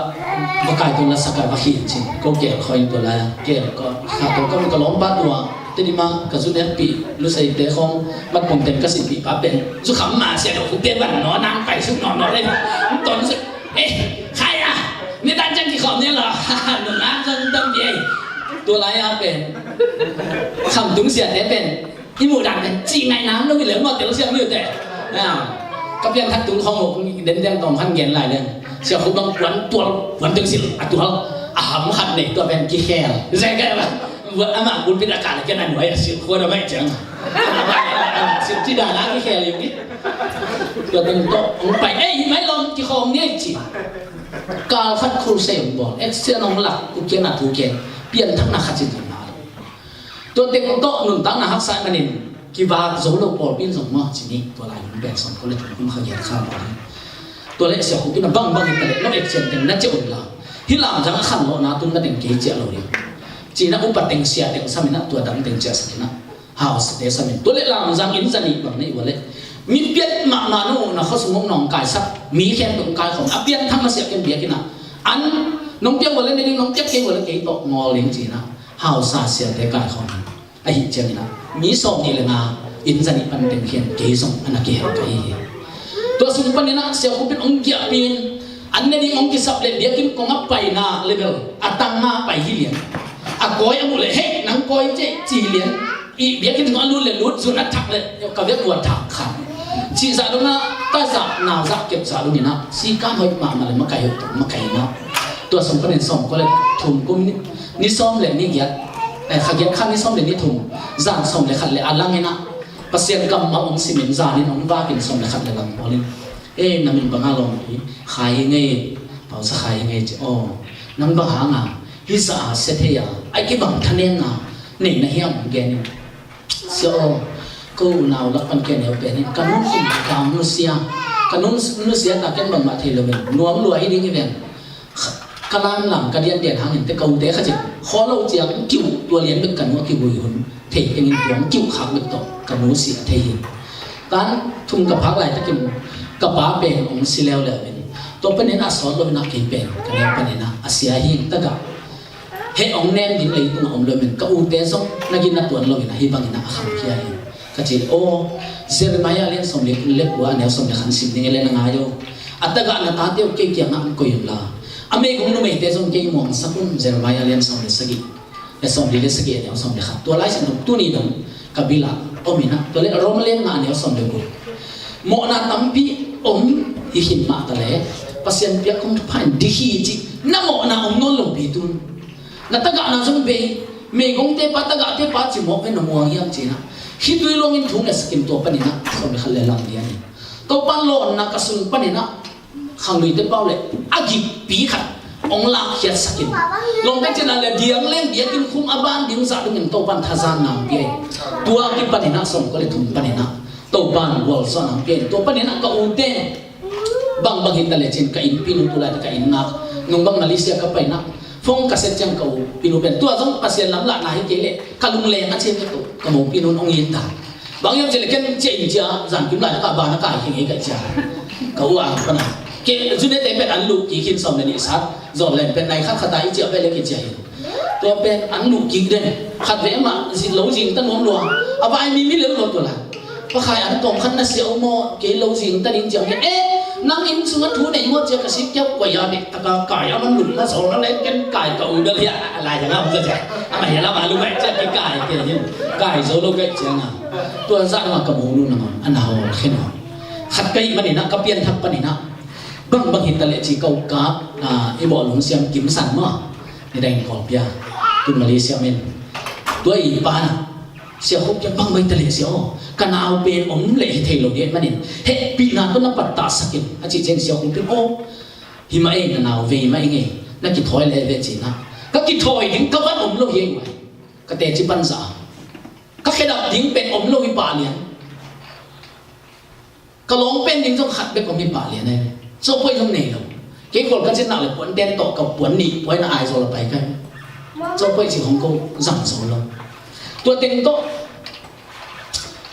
va kai tun la sa kai va khin cin ko kel khoi tua lai a kel ko kha to ka ka lawm ba tua Tedim ah ka zu nek pi lu sai te khong mat pong ten ka sin pi pa pen zu kham ma Sia Do Khup te van no nang pai su no no le ton su eh khai a ni tan chang ki khom ne lo no nang zong dam ye tua lai a pen kham tung sia te pen i muh dan pen ci ngai nam lo i le maw tel siam liu te. Ka pian khat tung khong hok den den tong han gen lai len Sia Khup bang kuan tual kuan teng sil a tual a ham khat nei tua pen ki khel zek ka ba. Ama kulpit a kal ken a nuai a sil khua da mai ciang sil ci da la ki khel yung ni. Tua teng to ong pai ei mai lom ki khom ni ci. Kal khat khul sei ong bol ek sia nong lak u kian a thu ken pian thak na khat ci na. Tua teng tawh nuntakna haksa manin kivak zo lo pawlpi in zong maw ci ni tua lai hun pen sawm kua le thum kum kha giat kha maw. Tua leh Sia Khup in a bangbang hi ta leh lo action teng na ciah un la hih Lamzang a khanlawhna tun na teng kei ciah lo ding. Ci-in a upa teng sia teng sam in a tua dang teng ciah sak in a hausate sam in tua leh Lamzang inn za nih bang na i ua leh mi piat mahmah na uh na khuasung hong nawngkaisak mi khempeuh hong kaikhawm a pianthak na siah ken biakinn ah an nong piak ua leh na ding nong piak kei ua leh kei tawh ngawl ding ci-in a hausa siate kaikhawm in ahih ciangin ah mi sawm nih le nga inn za nih pan teng khian kei zong a na kihel ka hi hi. Tua sung panin ah Sia Khup in hong giahpih in an ne ding hong kisap leh biakinn kong a paina level a tang nga pai hi lian. A kawi a muh leh hei nang kawi ceh ci lian. I biakinn tungah a lut leh lut zun a thak leh ka vek ua thak khan. Cih zah dong ah ta zah nau zah kep zah dong in ah sikan hoih mahmah leh makai hoih tuk makai in ah tua sung panin sawm kua leh thum kum ni ni sawm le ni giat, eh, kha giat kha ni sawm le ni thum, zan sawm le khat le a lang in ah Pasian kammal hong simin zan in hong vakin sawm le khat le lang pawl in, eh, na min bang a lawm hi, Khai hi ngei, Pausa Khai hi ngei ci, aw, nang bang hang a, hi za a sia thei a, ai kibang thanem na nei na hiam hong gen in. Sia aw, ko unau lak pan kia neu pen in ka nun kum ka nusia, ka nun nusia ta ken bangmah thei lo in nuam lua hi ding hi ven. Ka lamlam ka diandian hangin te ka ute kha cin khaw lo ciang kiu tua lian bek ka nu a kivui hun thei kengin tua kiu khak bek tawh ka nu si a thei hi. Tan thum ka phak laitakin ka pa pen hong si leuleu in tua panin a sawt lo in a kei pen ka neu panin a sia hi takah heh hong nem ding leitungah om lo in ka ute zong na gin na tuan lo in a hi bangin a khangkhia hi. Ka ci leh aw Jeremiah lian sawm le kua a neu sawm le khat sim ding e le na ngai aw. A tagah na tate uh kei kiangah hong koih un la a meigong numeite zong kei muangsak un. Jeremiah lian sawm le sagih le sawm li le sagih a neu sawm le khat tua lai sim dong tuni dong ka bilah om in ah tua le Roma lian nga a neu sawm le guk mawhna tampi om hi khin mah ta le Pasian piak kong thupha in dik hi cih na mawhna om nawn lo pi tun. Na tagahna zong bei meigongte pa tagahte pa cimawh ve na muang hiam ci-in ah khitui luangin thu ngetsakin tua panin ah sawm le khat le lang lian in Topan lawnna ka sung panin ah khangluite pau le a gikpi khat hong lakkhiatsak in, lawmte cina le diang leng biakinn khum a ban ding zah dingin Topan thazanna hong pia in. Tua kipanin ah sawmkua le thum panin ah Topan gualzawhna hong pia in. Tua panin ah ka ute bangbang hi ta le cin ka innpinu tu laite ka inn ngak nung bang Malaysia ka paina phone ka set ciang ka u pinu pen tua zong Pasian lamlahna hi kei leh ka lungleng a cian ka mopinu hong it ta. Bang hiam cih leh ken ciah in ciah zankim lai taka ban a kai hi ngei ka ciah ka u a pana ke zunete pen an luh kik hin sawm le nih sat zawh len pen nai khat khata i ciah pen le kiciah hin. Tua pen an luh kik den khat ve mah zin lo zing ta nuam lua a vai mi mi lel lo tua lai. Pakhai an tawm khan na sia uh maw kei lo zing ta ding ciang ke eh nang inn sungah thu nei maw cia ka sik kiau kua ya nek taka kai a man lum na zaw na len ken kai ka u bel hia a lai jang a hong za cia a ma hia lam a lu gai cia ki kai ke hin kai zo lo gai cia na tua za na ka mu nu na ma a na hol khen hol khat kai man ina ka pian thak pan ina bang bang hin ta le ci kau ka i bo lung siam kim san maw ni dang kol pia tu Malaysia men tua i pa na Sia Khup kiang bang mai ta leh sia aw ka nau pen om leh hi thei lo dih manin hehpihna tawh na pattah sakin a cih ciang Sia Khup in aw hi mah ei na nau vei mah ei ngei na kithawi leh ve cina ka kithawi ding ka van om lo hi ei mai ka teci panza ka khedap ding pen om lo hi pah lian. Ka lawng pen ding zong khat bek om hi pah lian e. Cawpoi zong nei lo. Kei khual ka cinnak le puan ten tawh ka puan nih puai na ai zaw la pai kai. Cawpoi cih hong ko zang zo lo. Tua teng tawh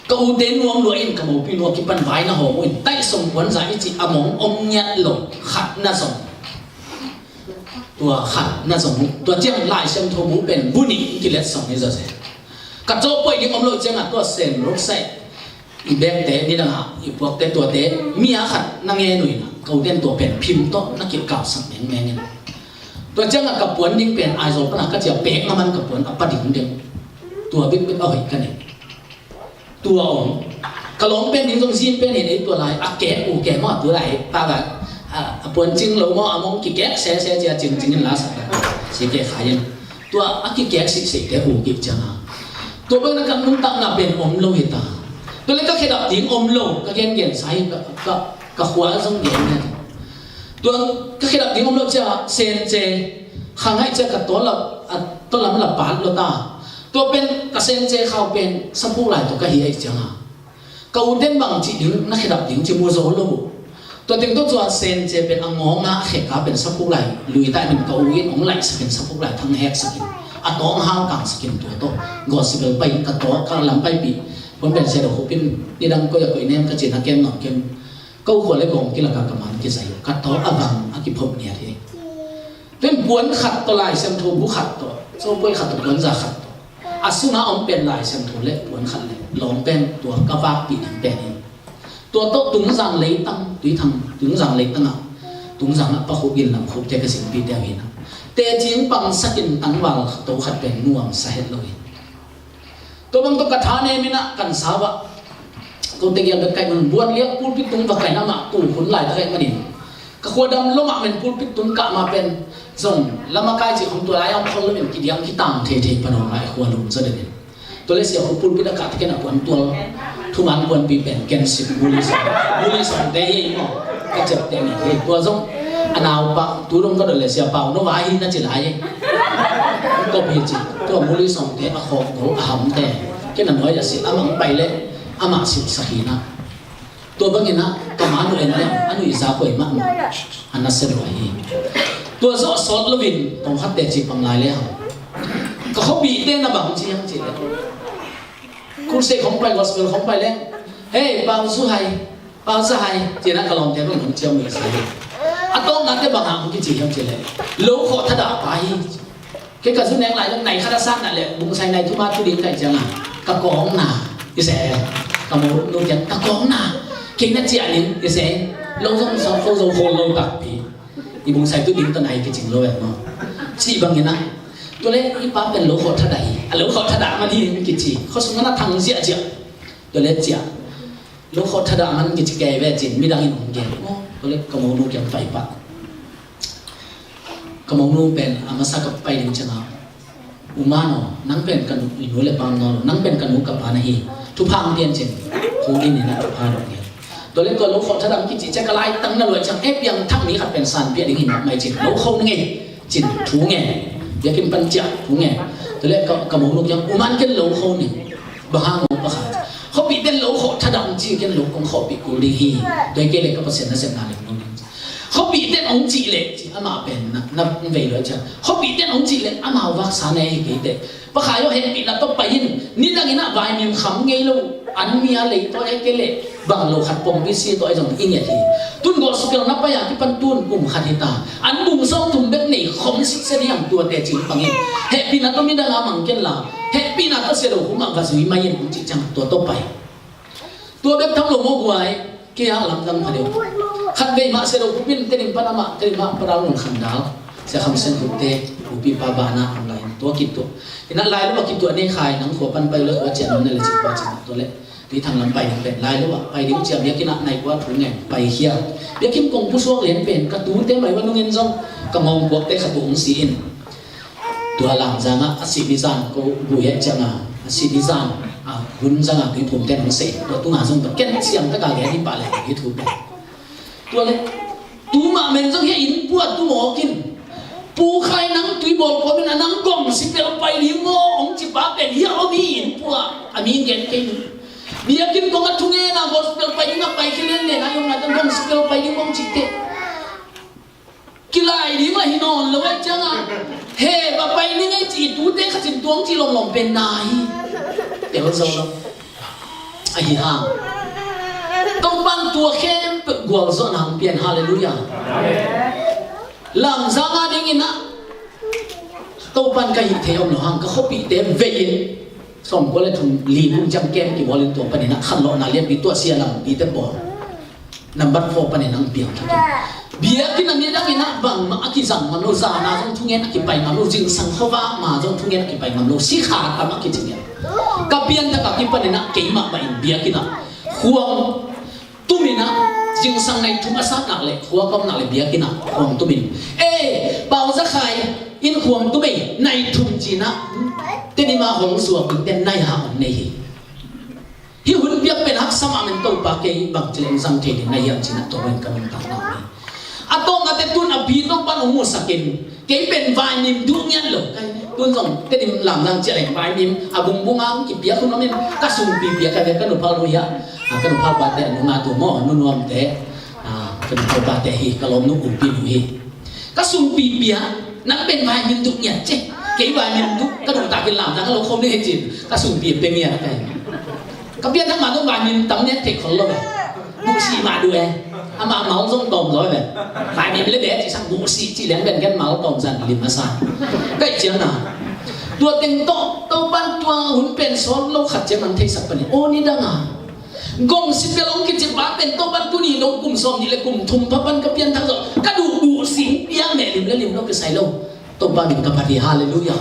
ka ute nuam lua in ka mopi lua kipan vai na hawm uh in taih song puan za i cih a mong om ngiat lo khat na zong. Tua khat na zong uh tua ciang Lai Siangtho bu pen bu nih kilet song i zaw se. Ka cawpoi ding om lo ciangah tua sen ruk sai. I bekte nidangah i puakte tuate mi a khat na ngen uh inah koten tua pen phim tawh na kilkausak mengmeng in tua ciangah ka puan ding pen Aizawl panah ka cia pek ngaman ka puan a pa ding deuh tua bikbik a hoih ka nei. Tua om ka lawng pen ding zong zin pen in ei tua lai a kek uh kek mawh tu lai paka a puan cing lo mawh a mong kikek sese cia cingcing in la sak si kek khai in. Tua a kikek sihsihte uh kik cianga tua bangin a ka nuntakna pen om lo hi ta. Tua le ka khedap ding om lo ka gengen sa hi ka, ka, ka khua zong gen hi. Tua ka khedap ding om lo cia sense khangaih cia ka tawlam a tawlam la pat lo ta. Tua pen ka sense khau pen saphuk lai tua ka hi aih cianga Ka uten bang cih ding na khedap ding ci mu zo lo uh. Tua teng tawh cua sense pen a ngawng a kheka pen saphuk lai lui ta in ka u in hong laihsak in saphuk lai thang heksak in a tawng hau kangsak in tua tawh gospel pai in ka tawh ka lam paipih. Hon pen se do khupin nidang koih a koih nem ka cin a kem ngam kem. Ka u khua le kawng kilaka ka man kizai uh ka tawh a vang a kiphop ngiat hi. Pen puan khat tawh Lai Siangtho bu khat tawh, Cawpuai khat tawh, puanza khat tawh. A sunga om pen Lai Siangtho le puan khat le lawng pen tua ka vakpih ding pen hi. Tua tawh Tungzang leitang, Tuithang, Tungzang leitangah, Tungzangah Pa Khup in Lam Khup te ka singpite uh hi na. Tecing pangsakin tangval to khat pen nuamsa het lo hi. Tua bang tawh ka tha nem inah kan sau ah kote gial bek kaih man buan liak pulpit tung va kaih na mah pu hun lai ta kaih manin ka khua dam lo mah men pulpit tung kah mah pen zong lama kai cih hong tua lai a om khol lo men kidiang kitang thei thei pan hong lai khua lum zaw den in. Tua le sia khu pulpit a kah te ken a puan tual thuman puanpi pen ken sip muli song muli song te hi maw. Ka cep te ni hi tua zong a nau pa tu dong ka dot le sia pau no vai hi na ci lai hi. Kop hi ci tua muli song te a khawk gol a ham te ken a nuai a si amang pai le amah sip sa hi na. Tua bangin ah ka man uh en le a nuih za khuai mahmah a na se lua hi. Tua zawh sawt lovin tongkhat te ci pang lai le hang ka khuapihte na bang ci hang ci le Crusade khong pai, gospel khong pai le, hei, pau zu hai, pau za hai, cina ka lawmte bang hong ciam ui sai. A tawpna te bang hang kici hiam ci le, lo khawh thadah pa hi. Kei ka zu neng lai lo nai khat a sang na le bung sai nai thuma tu ding kai cianga ka kawng na i se ka mo nu kian ka kawng na kei na cia ning i se lo zong so ko zo khol lo tak pi. I bung sai tu ding ta nai kicing lo e mo. Ci bang ina. Tu le i pa pen lo khawh thadah hi. A lo khawh thadah man hi kici. Khawh sung na thang zia zia. Tu le cia. Lo khawh thadah man kici kei ve cin midang in ong gen. Mo. Tu le ka mo nu kian pai pa. Ka mo nu pen a masa ka pai ding cianga. U man aw, nang pen ka nu, i nu le pa om nawn lo, nang pen ka nu ka pa na hi. Thupha ang pian cin, kong in ina thupha dong hi. Tua le tua lo khawh thadam kici ciang ka laitang na luai ciang, e, piangthak mi khat pen sanpih ding hi mah mai cin, lo kho na ngei cin, thu ngen, biakinn pan ciah thu ngen. Tua le ka, ka monu kiang, u man ken lo kho ning, bang hang lo pakhat. Khuapihte in lo khawh thadam ci, ken lo kong khawhpih kul ding hi. Tua hi kei le ka Pasian nasepna lem lo ding. Khuapihte in hong cih leh ci, amah pen na, na vei luai ciang. Khuapihte in hong cih leh amau vaksa na hi kei teh. Pakhai aw, hehpihna tawh pai in, nidangin ah vaimim kham ngei lo, an mi a leitawi a kei leh bang lo khat pongpi si tawh ahi zong i nget hi. Tun gospel na pai a kipan tun kum khat hi ta. An bung sawmthum bek nei khom sitset hi ang tuate cih pang in. Hehpihna tawh midang a mang ken la, hehpihna tawh sia lo khum ah va zui mai in, hong cih ciang tua tawh pai. Tua bek tham lo maw guai, kei a lamdang pha deuh. Khatvei mah sia lo khum in, Tedim pan amah, Tedim ah Parau Ngun Khandal, Sia Kham Sian Khupte, Bupi pa bana ang lai in tua kituah. Ina lai lo a kituah nei khai, nang khua pan pai lo, khua cian na le cik khua cian tua le. Pi thang lam pai ding pen lai lo a pai ding ciang biakinn ah nai kua thu ngen pai khia. Biakinn kong pusuak lian pen ka tute mai va nungin zong ka ngawng puakte khat uh hong si in. Tua Lamzang ah a sih ni zan ko guh het ciang a, a sih ni zan a hun zang a tuiphumte hong sei. Tua tunga zong tua ken siang taka lian hi pah le hi thu pen. Tua le tu mah men zong hia inn pua tu mawk in. Pu Khai, nang tui bawl kawm in a, nang gong si pel pai ding maw hong ci pa pen hia om hi inn pua a mi gen kei ni. Biakinn kong a thungen a gospel pai ding a pai kei lianlian a, i om lai tang gong si pel pai ding maw hong ci teh. Kilai ding lah hi nawn lo ai ciang a, he va pai ning ai ci tute khat in tuang ci lawmlawm pen na hi. Tel zo lo. Ahi hang Topan tua khempeuh gualzawhna hong pian. Halleluiah. Lamzang a dingin ah Topan ka hih thei om lo hang, ka khuapihte vei in sawmkua le thum li kum ciang kem kibawl in tua panin ah khanlawhna lianpi tuah sia lampi te bawl. Number four panin ang piang kik in. Biakinn a midang in ah bangmah a kizang ngam lo, zana zong thungen a kipai ngam lo, zingsang khuavak ma zong thungen a kipai ngam lo, sikha tam a kici ngiat. Ka pianthak a kipanin ah keimah mah in biakinn ah khuang tumin ah, zingsang nai thum a sat nak leh khua ka om nak leh biakinn ah khuang tumin, ei, Pau Za Khai in khuang tum ei, nai thum ci-in ah, Tedim a hong suak dingte nai hang om nei hi. Hih hun piak pen haksa mah men, Topa kei bangci leng zang thei ding na hiam ci-in ah tua pen ka nuntakna hi. A tawpna te tun a pi Topan hong musak in, kei pen vaimim duh ngiat lo. Tun zong Tedim Lamzang ciah leng vaimim a bungbung a hong kipiak hun om in, ka sungpi piak ka ve, ka nuphal uh hi a, ka nuphal pate a nunga tu maw, nu Nuamte, ka nuphal pate hi, ka lawmnu Umpi nu hi. Ka sungpi piak, nang pen vaimim duh ngiat ci. Kei vaimim duh ka duh takin Lamzang a lo khom ding hi ci-in ka sungpi pia ngiat ka hi. Ka pianthak ma zong vaimim tam ngiat thei khol lo ve. Buhsih mah duh e. Amah mal zong tawm zaw e ve. Vaimim le ve cih sang buhsih cih liang pen ken mal tawm zan lim a sa. Kaih ciang na, tua teng tawh Topan tua hun pen sawl lo khat ciang nang theisak panin, aw, nidang a gong si pel hong kici pa pen Topan tuni dong kum sawm nih le kum thum pha pan ka pianthak zawh, ka duh buhsih piang meh, lim le lim lo kisai lo. Topa min ka phat hi. Halleluiah.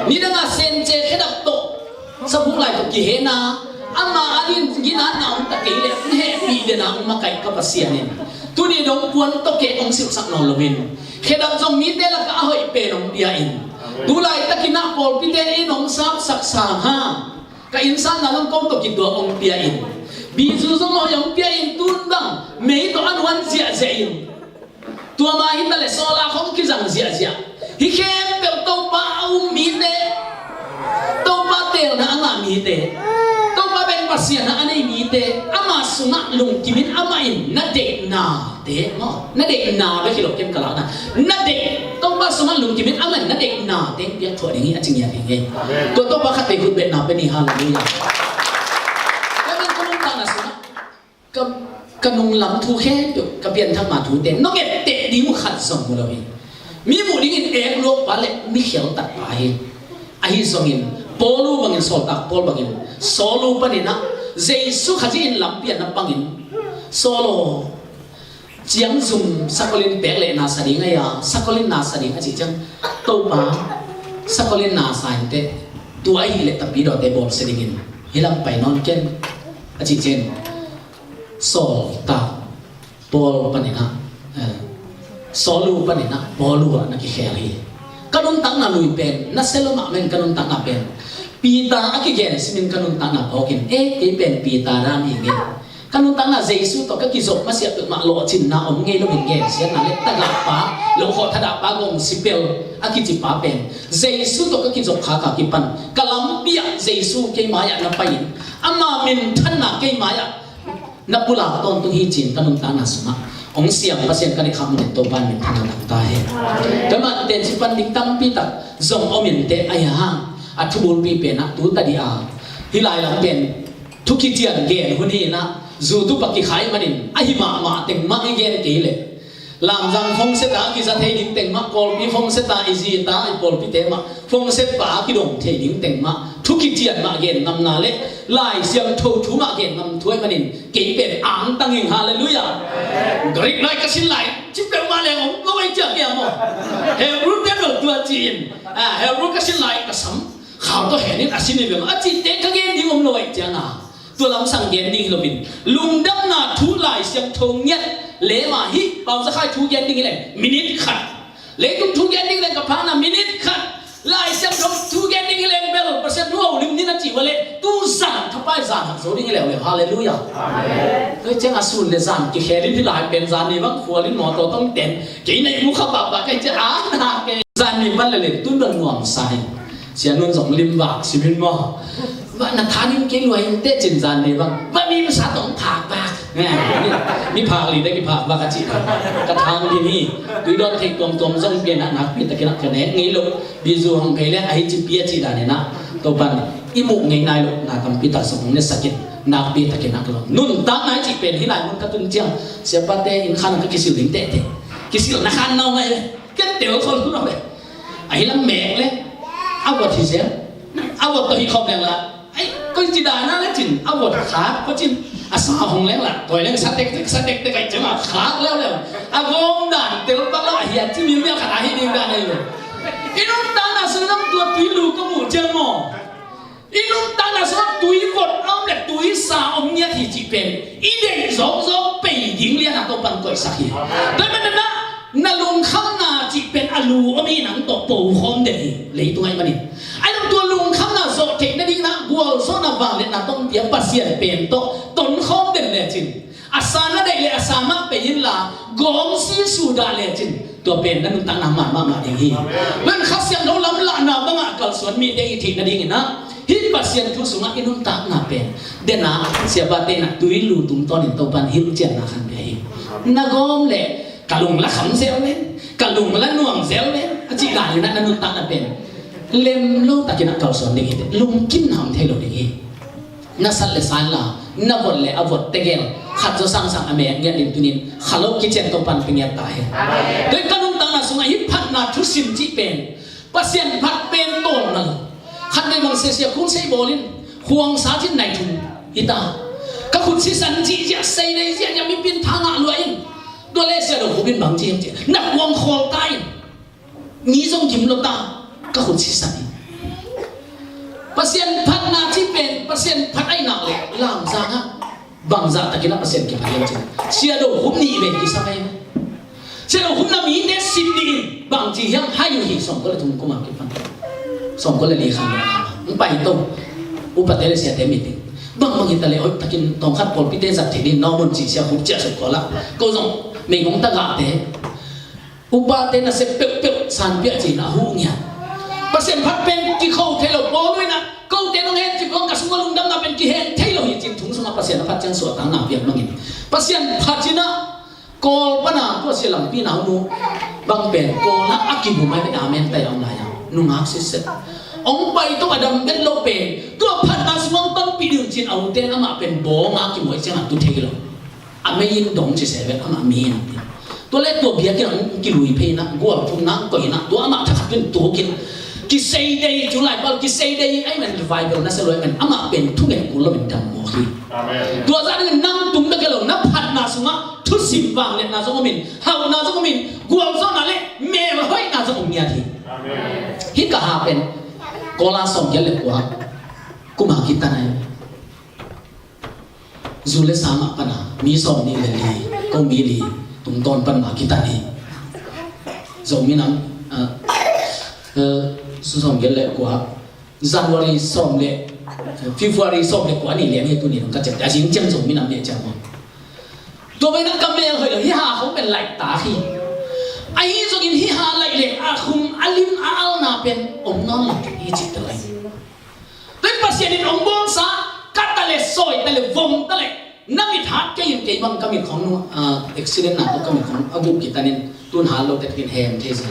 Nidang a Sen Ce khedap tawh, saphuk lai tawh kihena, ama a din ginatna om ta kei leh hehpih den a hong makaih ka Pasian in tuni dong puan tawh kek hong silhsak nawn loin, khedap zong mite lakah a hoih pen hong pia in, tu laitakin ah pawlpite in hong sapsak sang hang, ka innsatna zong ko tawh kituak hong pia in, bizu zong hoih hong pia in, tun bang mei tawh a nuan ziahziah in, tua ma hi ta leh sawla khong kizang ziahziah. Hih khempeuh Topa a um mite, Topa teelna a ngah mite, Topa pen Pasian a a nei mite, ama sungah lungkimin amah in na deihnate maw, na deihna bek hi lo, ken ka lakna, na deih, Topa sungah lungkimin amah in na deihnate piak thuah ding hi a ci ngiat hi ngei. Tua Topa khat vei khut betna pen hi. Halleluiah. Tua pen ka nuntakna sungah ka, ka nunglam thu khempeuh, ka pianthak ma thute nong etteh ding uh khat zong mu lo hi. Mi muh dingin ek luak pa le mi khial tak pa hi. Ahi zongin Paul uh bangin, sawltak Paul bangin, Saul uh panin ah Jesu Khazih in lampian na pangin, Saul aw, ciangzum sakol in pek leh na sa ding a, sakol in na sa ding a cih ciang, Topa, sakol in na sa inteh, tua ahih leh tapidawte bawlsia dingin hih lam pai nawn ken a cih ciang, sawltak Paul panin ah, eh, Saul uh panin ah Paul uh ah na kikhel hi. Ka nuntakna lui pen na sia lo mah men, ka nuntakna pen Peter a kigen simin ka nuntakna phawkin, eh, kei pen Peter dan hi ngei. Ka nuntakna Jesu tawh ka kizop masiah peuhmah lawhcinna om ngei lo in gensiatna le tagahpa, lokhawh thadahpa gong sipel a kicipa pen Jesu tawh ka kizop khak a kipan ka lampi ah Jesu kei mai-ah na pai-in ama minthanna kei mai-ah na pulak tawntung hi ci-in ka nuntakna sungah hong siam Pasian ka neih khak manin Topa in minthanna tang ta hen. Tua mah teci pan ding tampi tak zong om inteh, ahi hang a thubulpi pen ah tu tadih a hih lai lam pen thu kician gen hun hi in ah, YouTube ah kikhai manin ahi mahmah teng mah i gen kei leh, Lamzang phone set a kiza thei ding teng mah, Kawlpi phone set a i zi ta i pawlpite mah phone set pa a kidong thei ding teng mah thu kician mah gen ngamna le Lai Siangtho thu mah gen ngam thu ahih manin kei pen angtang ing. Halleluiah. Greek lai ka sin lai ci peuhmah leng om lo ai ciang ia maw? Hebrew te bel tua ci-in, ah, Hebrew ka sin lai ka sam khau tawh henin a sin hi bel a cihte ka gen ding om lo ai ciang a, tua lamsang gen ding hi loin lungdamna thu Lai Siangtho ngiat le mah hi. Pau Za Khai thu gen ding hi leng minute khat, leitung thu gen ding leng ka phakna minute khat, Lai Siangtho thu gen ding hi leng bel Pasian thu holim ni na cih uh a leh tu zan thapai zan hak zo ding hi leuleu. Halleluiah. Amen. Tua ciang a sun le zan kikhel in hih lai pen zan ni bang khual in mawtaw tong ten kei na i mu kha pahpah kai ciang a na ke zan ni pan le le tun dong nuam sa hi. Sia nun zong lim vak simin maw? Bah na thanin kei luai in teh cin zan ni bang bah mi masa tong phak bak. Mi phak li te ki phak bak a ci. Ka thang din hi. Tui don thei tuamtuam zong pian ah nakpi takin ah ka nek ngei lo. Bizu hong phei le ahi ci pia ci dan in ah Topan i muh ngei nai lo na tampi tak zong hong ne sakin nakpi takin ah ka lo. Nuntak nai ci pen hi lai mun ka tun ciang siapate in khan ka kisil ding teh teh. Kisil na khan nau ngai le. Ken tel khol lo le. Ahi lam mek le a vot hi zel. A vot tawh hi khawm leng la ai koi ci dana le cin a vot khak kua cin a sa hong leng la koi leng sa tek tek sa tek tek ai cin a khak leu leu a gom dan tel pak lo ahi a ci mi mi a khat ahi ding dan ai lo. I nuntakna sung lam tua tui lu ka mu ciang maw? I nuntakna sungah tui vot a om le tui sa om ngiat hi cih pen i deih zawkzawk pei ding lian a Topan koihsak hi. Tua hi manin ah na lungkhamna cih pen a lu om hi nang tawh pokhawm den hi leitung ahih manin. Ahi zong tua lungkhamna zawh theih nading in ah gualzawhna vangliatna tawh pia Pasian pen tawh tonkhawm den lecin a sa na deih le a sa mah pei inla gawm si sudah lecin tua pen na nuntakna man mahmah ding hi. Tua in Kha Siangtho lamlahna bangah kalsuan mite i theih nadingin ah hih Pasian thu sungah i nuntakna pen dena siapate in ah tui lu tungtawnin Topan hilhcianna khan pia hi. Na gawm le ka lung la kham zel ven, ka lung la nuam zel ven a cih danin ah na nuntakna pen lem lo takin ah kalsuan ding hi teh, lungkimna om thei lo ding hi. Na sat le sa inla na vot le a vot tegel khat zaw sangsang a mek ngiat in tunin kha lo kician Topan pia ngiat ta hen. Tua in ka nuntakna sungah hih phatna thusim cih pen Pasian phat pen tawlna lo. Khat vei bang sia sia khun sei bawl in khuang sa cin nai thum hi ta. Ka khut sisan cih ziah sei dei ziah ziah mipin tha ngah lua in tua le sia lo khubin bang ci hiam cih na khuang khawl ta in. Mi zong gim lo ta ka khut sisan hi. Pasian phatna cih pen Pasian phat ahi nak le lamzang ah bangzah takin ah Pasian kiphat hiam cih sia do hup nih ve kisam ahi. Sia do hup na mite sin nih in bang ci hiam hai uh hi sawmkua le thum kum a kipan sawmkua le li khan lo khan lo hong pai to upate le siate meeting bang bang hi ta le hoih takin tawngkhat pawlpite zat theih nih in nawm un ci sia hup ciah sawmkua la ko zong meigong tagahte upate nasep peuhpeuh sanpiah ci-in a huh ngiat. Pasian phat pen kikho thei lo pawl uh in ah kote nong hen ci kong ka sungah lungdamna pen kihen thei lo hi cin thung sungah Pasian a phat ciang suahtakna piak mangin Pasian phat in ah Kawl pana tua sia lampi nau nu bang pen Kawl ah a kibu mai pen amen tai a om lai a nungak sitset. Ong pai to a dam bet lo pen tua phatna sungah tonpih ding cin a ute amah pen bawng a kimuai ciangah tu thei lo. A mei in dong ci se vet amah mi in tua le tua biakinn ah hong kilui phei in ah gual phung nang koih in ah tua amah thakhat in tukin kisei dei cu laipal kisei dei ai men revival na se luai men amah pen thunget kul lo men dam mawk hi. Tua zah ding nang tung bek lo na phatna sungah thusim vangliatna zong om in hauhna zong om in gualzawhna le melhoihna zong om ngiat hi. Hih ka ha pen Kawl a sawmgiat le kua kum a kitan ai. Zu le sa mah pana mi sawm nih le li ko mi li tungtawn pan mah kitan hi. Zomi nam ah, eh, sawm giat le kua January sawm le February sawm le kua ni lian hi tuni dong ka ciam te a zing ciang zong minam nih ciang maw. Tua pen a ka mel hoih lo hi ha khong pen laih tak hi. Ahi zongin hi ha laih le a khum a lim a alna pen om nawn lo hi cih te lai. Tua in Pasian in ong bawlsa ka ta le sawi ta le vom ta le na mit hat kei in kei bang ka mit khong nu accident na ka mit khong a guk kitanin tun hal lo te kin hem thei zia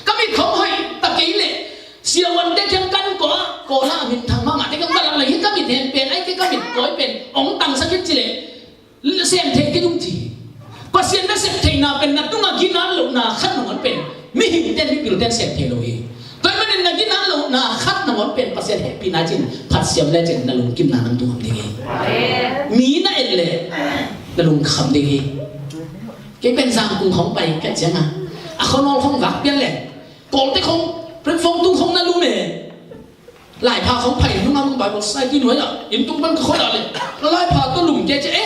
ka mit khong hoih ta kei le siavuante kiang kan ko a ko la min thang mangate kiang ka lak le hi ka mit hem pen ai ke ka mit koi pen ong tangsak kit ci le sem thei kei dung ci. Pasian na sem theihna pen na tunga ginat lohna khat nangawn pen mihingten mipilten sem thei lo hi. Tua ahih manin na ginat lohna khat nangawn pen Pasian hehpihna cin phat siam le cin na lungkimna nang tung ding hi. Mi na et le na lungkham ding hi. Kei pen Zangkung khong pai ka cianga a khonol khong vak pian le Kawlte khong platform tung khong na lum e. Laipha khong phai nunga mung Bible study nuai ah inn tung pan ka khoi ah le Laipha tua lum ke ce e.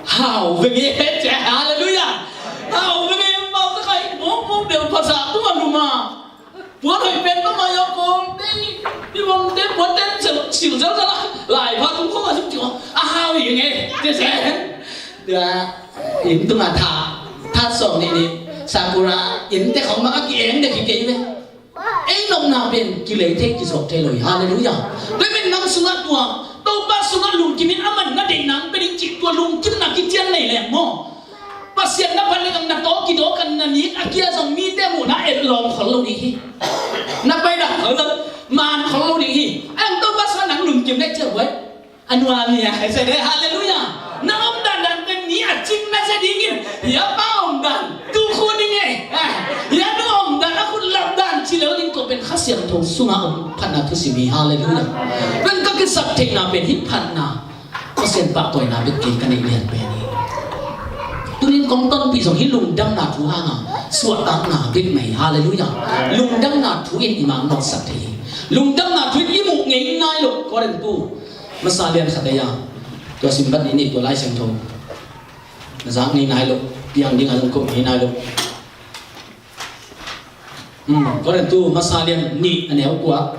Hau ve nge ce, halleluiah. Hau ve nge pau ta khai mong mong del phasa tua lum a. Puan hoi pen ta mai a kong te i bang te puan ten sil zel zel a Laipha tung khong a suk ci a hau ve nge ce ce. Tua inn tung a tha tha sawm ni ni Sakura inn te khong ma a ki eng de ki kei ve. Ei nopna pen kilei thei kizuak thei lo hi. Halleluiah. Tua pen nang sungah tua Topa sungah lungkimin a man na deih nang pe ding cih tua lungkimna kician nei leng maw? Pasian na phat le kang na tawh kidawk kan na nik a kia zong mite muhna et lawm khol lo ding hi. Na pai dah khol lo man khol lo ding hi. Ang Topa sungah nang lungkim le ciah buai. A nuam hi a, halleluiah. Na om dandan pen mi a cing na zia dingin hia pa om dan tu khu ding e. Hia nu om dan a khut lap dan ci lo ding tua pen Kha Siangtho sungah om phatna thusim hi, halleluiah. Pen ka kisap theihna pen hi phatna Pasian pahtawina bek kei ka neih lian pen hi. Tunin kong tonpih zong hi lungdamna thu hanga suahtakna bek mai, halleluiah. Lungdamna thu in i mang nawtsak thei hi. Lungdamna thu in i muh ngei nai lo. Korintu Masa lian khat ei a tua simbat nih nih tua Lai Siangtho na zak ngei nai lo. Piang ding a zong kop ngei nai lo. Korintu Masa lian nih a neu kua.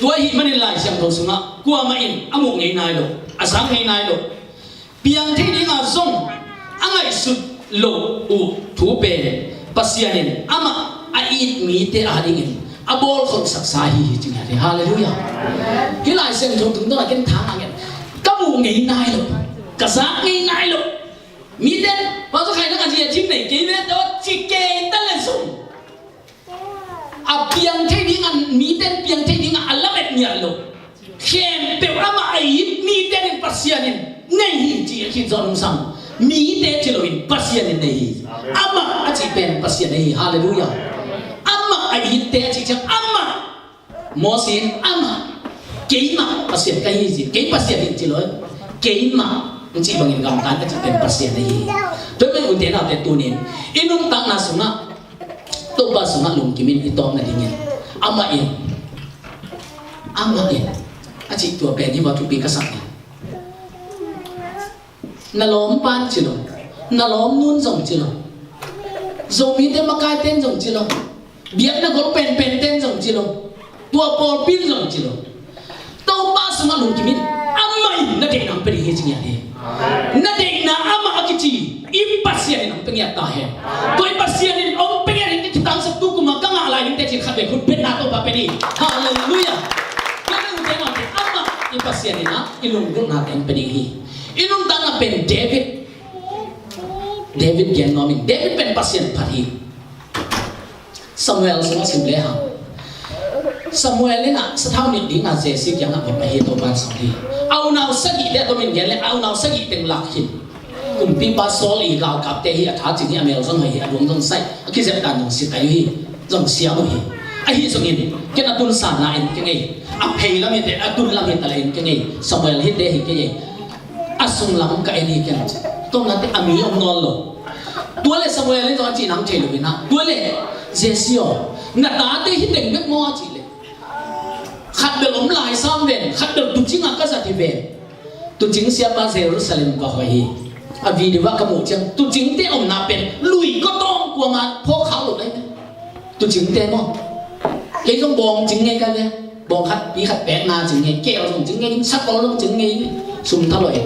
Tua ahih manin Lai Siangtho sungah kuamah in a muh ngei nai lo, a zak ngei nai lo. Piang thei dinga zong a ngaihsut loh uh thu pen Pasian in amah a it mite adingin a bawlkholhsaksa hi hi ci ngiat hi. Halleluiah. Hih Lai Siangtho tungtawn a ken thang a ngen ka muh ngei nai lo, ka zak ngei nai lo. Mite pau za khai nang a ci a cim nei kei ve tawh ci kei ta le zong a piang thei ding a mite piang thei ding a a lamet ngiat lo. Khempeuh amah a it mite in Pasian in nei hi ci a khin zawn hong sam. Mite ci loin Pasian in nei hi. Amah a cih pen Pasian nei hi. Halleluiah. Amah a itte a cih ciang amah Moses in amah keimah Pasian ka hi ci. Kei Pasian in ci loin keimah hong cih bangin gamtan a cih pen Pasian nei hi. Tua pen ute naute tunin i nuntakna sungah Topa sungah lungkimin i tawpna dingin amah in amah in a cih tua pen hi va thupi ka sak ni. Na lawm pan ci lo, na lawm nun zong ci lo, Zomite makaiten zong ci lo, biakna gol penpenten zong ci lo, tua pawlpin zong ci lo. Topa sungah lungkimin amah in na deihna hong pia ding hi ci ngiat hi. Na deihna amah a kici i Pasian in hong pia ngiat ta hen. Tua i Pasian in hong pia ngiat in ka kitangsap tu kuma ka ngah lai ding tecin khat vei khut betna Topa pia ding. Halleluiah. Tua na ute naute amah i Pasian in ah i lunggulhna teng pia ding hi. I nuntakna pen David David gen nuam in David pen Pasian phat hi. Samuel sungah sim le hang Samuel in ah sathau nit dingah Jesse kiangah va pai hi. Topan sang hi. A unau sagih te a tomin gen le a unau sagih teng lak khin. Kumpipa Saul i galkapte hi. A tha cing hi, a mel zong hoih hi, a luang zong sai, a kizep dan zong sitai uh hi. Zong siam uh hi. Ahi zongin ken a tunsanna en keng ei. A pheilam hite a tunlam hita le en keng ei. Samuel hite hi kei ei. A sunglam ka en hi keng ci. Tawmnate a mi om nawn lo. Tua le Samuel in zong a cih nang thei lo in ah tua le Jesse aw, na tate hi teng bek maw a cih le khat bel om lai sam ven, khat bel tucing a ka zat hi ven. Tucing siapa Jerusalem ka hoih hi. A video ah ka muh ciang tucingte omna pen lui kawtawng kuama phawk khak lo lai ven. Tucingte maw? Kei zong bawngcing ngei ka ve. Bawng khat pi khat pek na cing ngei, keu zong cing ngei, sakol zong cing ngei, sum thaloi.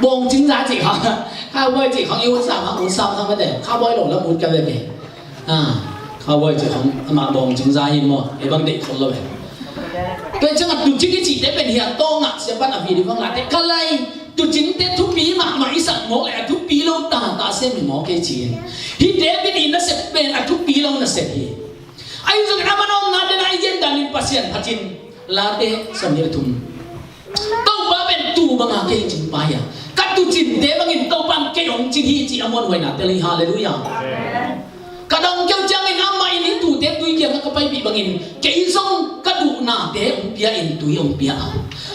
Bawng cing za cih khawng, cowboy cih khawng i ut sam khawng, ut sam khawng mate, cowboy lo lam ut ka ve ve. Ah, cowboy cih khawng amah bawng cing za hi maw, ei bang deih khol lo ve. Tua ciang a tuucing i cihte pen hi a tawng ah siapa in a video bang late, ka lai, tuucingte thupi mahmah i sak mawk le a thupi lo tata sem hi mawk kei ci-in. Hi David i nasep pen a thupi lo nasep hi. Ahi zongin a man a omna den a i gen danin Pasian phat in, Late sawmnih le thum. Topa pen tuu banga kei hong cing pa hi a, ka tuucinte bangin Topa in kei hong cing hi ci a muanhuaina tel hi. Halleluiah. Ka dong keu ciangin amah in hih tuute tui kiangah ka paipih bangin kei zong ka duhnate hong pia in tui hong pia a,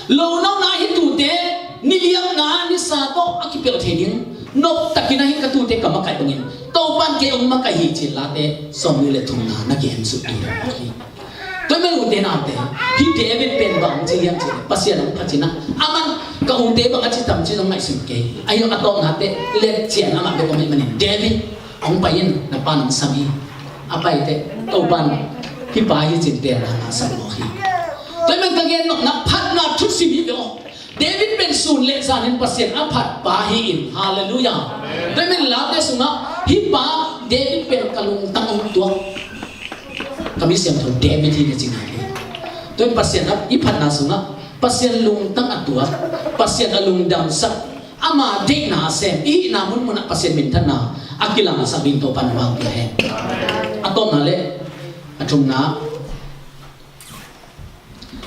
lo nona hih tuute ni liamna ni sa tawh a kipelh thei ding noptakin ahi ka tuute ka makaih bangin Topa in kei hong makaih hi ci-in Late sawmnih le thumna na gen suk hi. Tua mah ute naute, hih David pen bang ci hiam cih leh Pasian hong phat in ah, aman ka ute bang a ci tam ci zong ngaihsun kei. Ahi zong a tawpna teh letcian amah bek om ahih manin David hong pai in, na pa'n hong sam hi. A pai teh Topa in hih pa hi cin teelna na sam mawk hi. Tua mah ka gen nopna phatna thusim hi ve aw. David pen sun le zanin Pasian a phat pa hi in. Halleluiah. Tua mah Late sungah hih pa David pen ka lungtang hong tuak, ka mi siangtho David hi na ci ngai hi. Tua in Pasian a i phatna sungah Pasian lungtang a tuak, Pasian a lungdamsak, ama deihna a sem, i hihna munmunah Pasian minthanna a kilangsak ding Topa in hong pia hen. A tawpna le a thumna,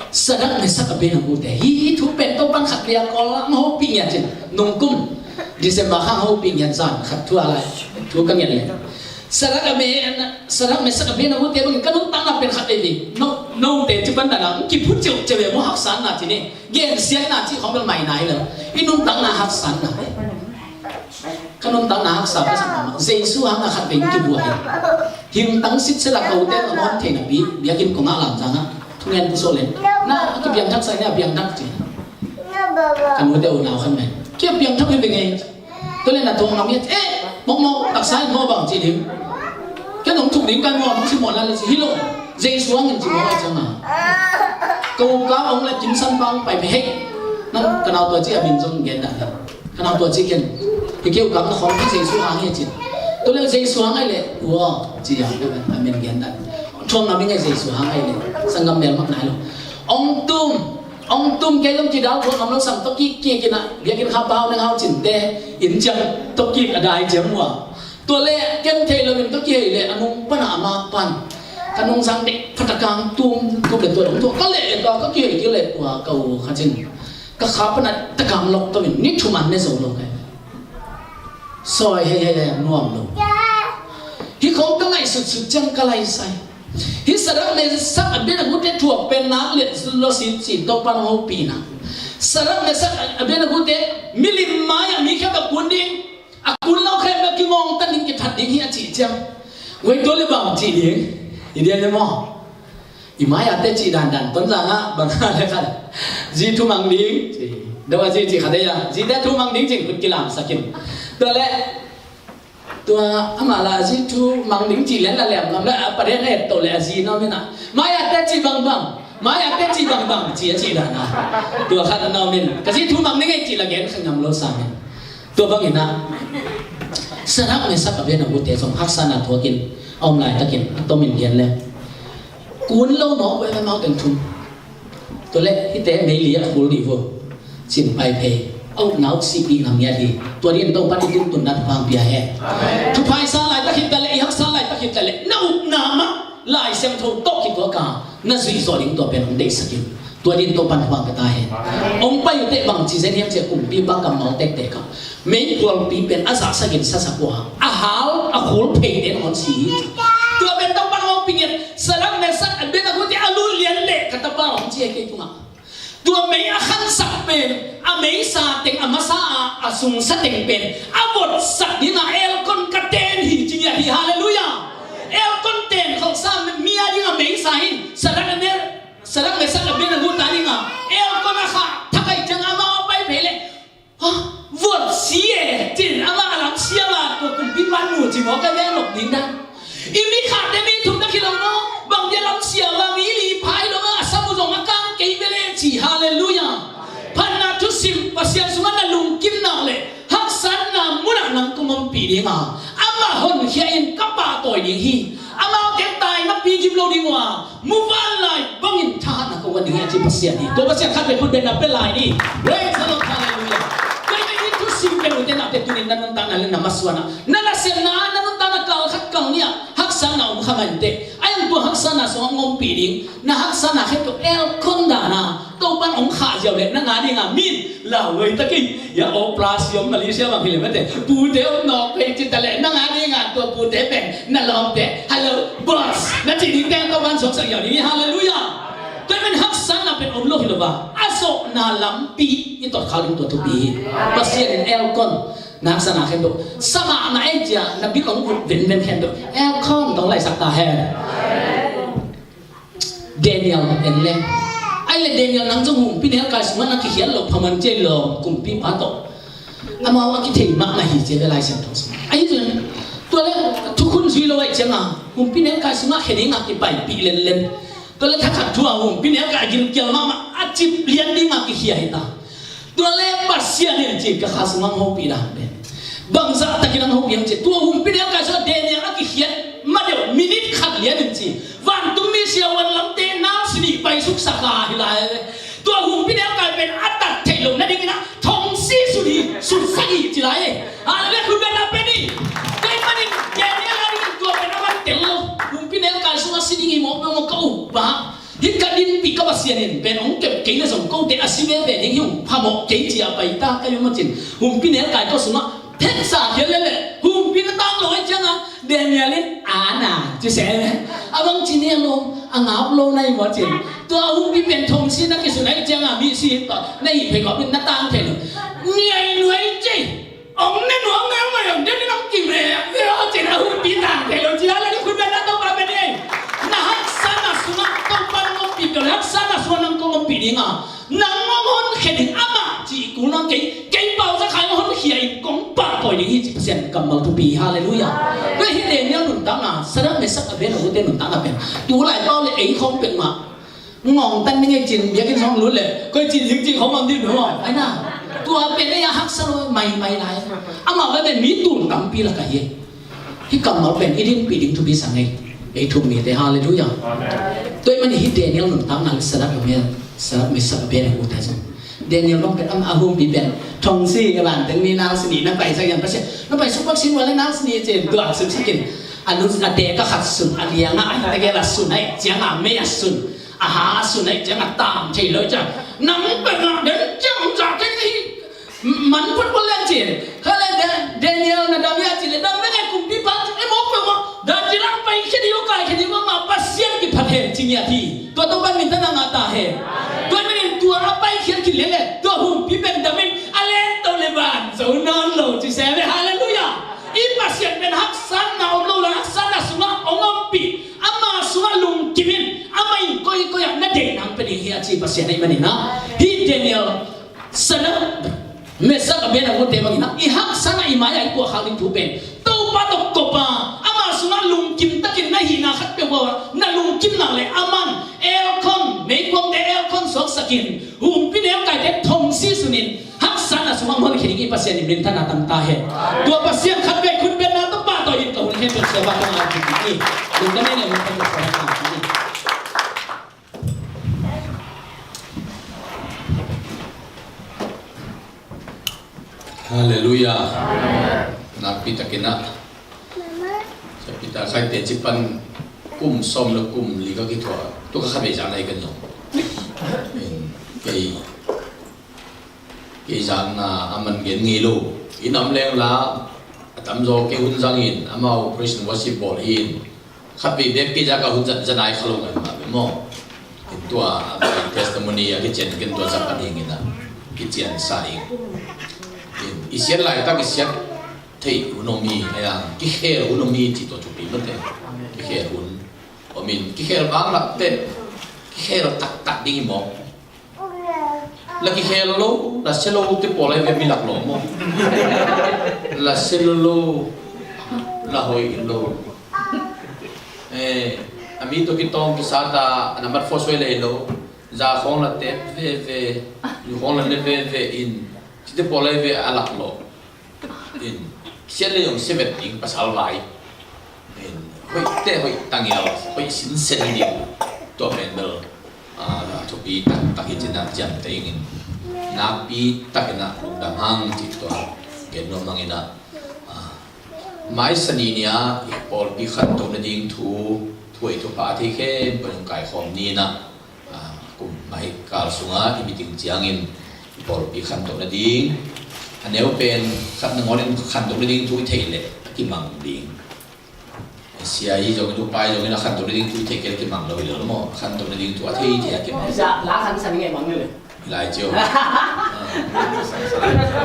Sadrak, Mesak, Abednego te. Hih thu pen Topa in khatvei a Kawl ah hong hopih ngiat cin. Nungkum December kha hong hopih ngiat zan khat thu a lai thu ka ngen le. Sadrak, Abe-, Sadrak, Mesak, Abednego te bangin ka nuntakna pen khatvei vei. No, note ci pan dana kiphut ceuh ceuh ve maw, haksa na ci ni. Gensiatna ci khawng bel mai nai lo. I nuntakna haksa na. Ka nuntakna haksa ka sak mahmah. Jesu hanga khatvei kibuai hi. Hing tang sitset a ka ute a ngawn theihna pi biakinn kongah lamzang ah thungen pu sawh len. Na a kipiangthak sa ina a piangthak ci. Ka nute unau khat men kia piangthak hi ve ngei. Tua le na thong lam hi a ci, eh, mokmok taksa in maw bang ci ding. Kia nong thuk ding kai maw nong si maw na le ci hi lo. Jesu hangin ci maw a ciang a. Ka u ka ong le Kim San Pang pai pe hek. Nang ka nau tua ci a min zong gen dah. Ka nau tua ci ken. Hi keu kam na khong hi Jesu hang hi a cin. Tua le Jesu hang ai le ua ci a, a min gen dah. Thuang na mi ngai Jesu hang ai le sanggam mel mak nai lo. Ong tum. Ong tum kei zong ci dal thuang ngam lo sang tawh kik kik in a, biakinn kha pau neng hau cin te in ciang tawh kik a dai ciang ua. Tua le ken thei lo in tawh kik hei le a nung pan a ama pan. Ka nung sang dek phatakang tum tum le tua dong tua ka le tua ka kik hei kik le ua ka u kha cin. Ka kha pan a takang lok tawh in ni thum an ne zo lo kai. Sawi hei hei hei nuam lo. Hi khong ka ngaihsutsut ciang ka laisai. Hih Sadrak, Mesak, Abednego te thuak pen nak let lo sin ci Topa in hong hopihna. Sadrak, Mesak, Abednego te milim mai-ah mi khempeuh kun ding, a kun lo khempeuh kingawngtan ding, kithat ding hi a cih ciang. Wei tua le bang cih ding. I dia le maw? I mai-ah te cih dandan Tonzang ah bang a le khat. Zi thumang ding ci. Dawh a zi cih khat ei a. Zi te thumang ding cih khut kilamsak in. Tua le Tua amah la a zi thu mang ding cih lian la liam ngam la a parian a et to le a zi na om in a. Mai-ah te cih bangbang, mai-ah te cih bangbang ci a cih dan a. Tua khat a na om in ka zi thu mang ding ei cih la gen kha ngam lo sang in. Tua bangin a Sadrak, Mesak, Abednego te zong haksa na thuak in a om laitakin a tom in gen le. Kun lo nawk uh e, amau teng thum. Tua leh hihte meili ah khul dih uh. Cin pai phei. A ukna uk sihpih ngam ngiat hi. Tua dingin Topa in i tuntunna thupha hong pia hen. Thupha i san laitak hi ta leh, i haksa laitak hi ta leh, na ukna mah Lai Siangtho tawh kituak a na zuih zawh ding tua pen hong deihsak in. Tua dingin Topa in thupha hong pia ta hen. Hong pai uh teh bangci zen hiam cih leh kumpipa kammal tektek ah meikhualpi pen a zahsak in sasak uh a, a hal a khul pheite in hong si hi. Tua pen Topa in hong pia ngiat. Sadrak, Mesak, Abednego te a lut lian leh ka tapa hong ci hi kei tungah. Tua mei a khansak pen a meisa teng a masa a, a sungsa teng pen a votsak dingah elkon ka ten hi ci ngiat hi. Halleluiah. Elkon ten kholhsa mi a dingah meisa hin Sadrak, Mesak, Abednego ta dingah elkon a khah thak ahih ciang amau a pai phei leh Hah? Vot si e, cin amah a lam siam a, tua kumpipa nu ci maw ka veng lok ding dan. I mi khate mi thum na khi lo maw, bang dia lam siam a mi li phai lo maw, a sam uh zong ding a, amah honkhia in ka pahtawi ding hi. Amaute taina pi gim lo ding uh a, muvanlai bangin thahatna ka uan ding hi a ci Pasian hi. Tua Pasian khat vei khut beng na pia lai ni. Praise the Lord, hallelujah. Tua hi thusim pen ute naute tunin na nuntakna le na masuan ah, na nasemna ah, na nuntakna kal khat kal nih ah haksatna om kha ngai inteh. A iang tua haksatna sungah ngompih ding, na haksatna khempeuh elkon dan a Topan hong khah ziau leh na ngah ding a, min lau loi ta kei. Ya, o plus yom Malaysia bang hi leh mate, pute om nawk pei ci ta leh na ngah ding a, tua pute pen na lawmte, "Hello boss," na ci ding teng Topan suaksak ziau ding hi. Hallelujah. Tua pen haksatna pen om lo hi lo a, a zawhna lampi i tot khak ding tua thupi hi. Pasian in elkon na haksatna khempeuh, sa mahmah ei cia na bil hong ut venven khempeuh elkon tawh laisak ta hen. Daniel en le. Ai le Daniel nang zong humpi nelkai sungah na kikhiat loh phaman cia lawm kumpipa tawh. Amau a kithei mahmah hi cia ve Lai Siangtho sungah. Ahi zong tua le thukhun zui lo ai cianga humpi nelkai sungah khe ding a kipaipih lenlen. Tua le thakhat thu a humpi nelkai gilkial mahmah a cip lian ding a kikhia hi ta. Tua le Pasian in ci ka kha sungah hong hopih dan pen bangzah takin hong hopih hiam ci. Tua humpi nelkai sungah Daniel a kikhiat ma deuh minute khat lian in ci. Vantung mi siavuan lamte nau sinih paisuk sak a hi lai. Tua humpi nelkai pen a tat theih loh nadingin ah thongsi sun hi, sunsak hi ci lai. Hallelujah, khut beng na pia ni. Tua ahih manin Daniel a dingin tua pen a man tel lo. Humpi nelkai sungah si ding hi mawk mawk ka upa. Hih ka dinpih ka Pasian in pen hong kep kei le zong kote a si veve ding hi ung, phamawh kei ci a pai ta ka hi uh macin. Humpi nelkai kua sungah phetsa khia lele, humpi na tang lo ai cianga Daniel in ana ci se. A bang ci ne lo, a ngap lo na hi macin. Tua humpi pen thongsi na kisun ai cianga misi tawh na hih phei kawpin na tang thei lo. Niai nuai ci. Ong ne nuam ngai mai ong den nang kim le. Ve o cin a hun pi nang te lo ci la le ni khut beng na Topa beng ni. Na haksatna sungah Topa nang ong pi to le haksatna sungah nang kong ong pi ding a. Nang ong hon khe ding amah ci kul nang kei, kei pau za khai ong hon khia in kong pahtawi ding hi ci Pasian kammal thupi. Hallelujah. Ve hi le niang nuntakna, Sadrak Mesak Abednego te nuntakna pen. Tu lai pau le ei khong pek mah. Ngawng tan ni ngei cin, biakinn sung lut leh koi cin hing cin khong om ding maw? Ai na. Tua pen ei a haksa lo maimai lai. Amah pen mi tul tampi lak ah hi. Hih kammal pen i dinpih ding thupi sa ngei. Ei thum mite, hallelujah. Tua ahih manin hih Daniel nuntakna le Sadrak, Mesak, Sadrak, Mesak, Abednego te zong. Daniel bang pen amah a humpi pen thongsi a vanteng mi nau sinih na paisak hiam Pasian. Na paisuk pak sin ua le nau sinih cin tua suksak in. A nu a te ka khat sun, a liang a, a tegel a sun ai ciang a mei a sun. Aha, sun ai ciang a tam thei lo ciang. Nang pen a den ciang za thei hi. Man phot phot lian ci. Kha le Da-, Daniel na dam ya ci le dam le ngai kumpipa ci. E mo pe mo. Da ci lang pai khe di lo kai khe di mo ma Pasian kiphat hen ci ngiat hi. Tua Topa min thanna ngah ta hen. Tua min in tua a pai khiat khin le le. Tua humpi pen dam in a len to le ban zo nawn lo ci se ve. Hallelujah. I Pasian pen haksatna om lo la haksatna sungah ong ompih. Ama sungah lungkim in, ama in koikoi ah na deih nang pia ding hi a ci Pasian ahih manin ah. Hih Daniel, Sadrak, Mesak, Abednego te bangin ah i haksatna i mai-ah i puahkhak ding thu pen Topa tawh kop a, ama sungah lungkim takin na hihna khat peuh ah na lungkim nak leh aman aircon, meikuangte aircon suaksak in, humpi nelkaite thongsi sun in, haksatna sungah hon khe ding i Pasian in minthanna tang ta hen. Tua Pasian khat vei khut bengna tawh pahtawi in ka hun khempeuh siapa tawh ngai kik ding hi. Lungdam ei le hun khempeuh siapa tawh ngai kik ding hi. Hallelujah. Nakpi takin ah Sapi ta khai te ci pan kum sawm le kum li ka kithuah. Tua ka kha vei zan ai kan zong. Kei Kei zan a man gen ngei lo. Inn a om leng la a tamzaw kei hun zangin amau praise and worship bawl in. Khat vei bek kei zan ka hun zan zan ai kha lo ngai mah ve maw. In tua a testimony a kician ken tua zan ka ding in a kician sa in. In i siat laitak i siat thei hun om hi, a yang kikhel hun om hi ci tua thupi mate. Kikhel hun om in kikhel vang lak pen kikhel taktak ding hi maw. La kikhel lo, la sia lo te pawl ai ve mi lak lo maw. La sia lo lo, la hoih lo. Eh, a mi tawh kitawng kisat a, a nambat force hoih lei lo. Za khawng la tep veve, zu khawng la ne veve in, cite pawl ai ve a lak lo. In. Siat le zong sia vet ding pasal vai. Hoih te hoih tangial, hoih sinsen ding. Tua pen bel a thupi taktak hi cin a ciamteh ingin, nakpi takin a lungdam hang cih tua gen nuam hangin a, maisan ni-a i pawlpi khantoh nading thu, thu hoih thu pha a thei khempeuh in kaikhawm ni-in a, kum mai kal sungah i meeting ciangin i pawlpi khantoh nading, a neu pen khat nangawnin khantoh nading thu i theih leh a kimang ding. Sia hi zongin, upa hi zongin a khantoh nading thu i theih kei leh kimang lo hi lo maw? Khantoh nading thu a thei thei a kimang. Sia, la khan sa ni ngei mang ni le. Lai cio.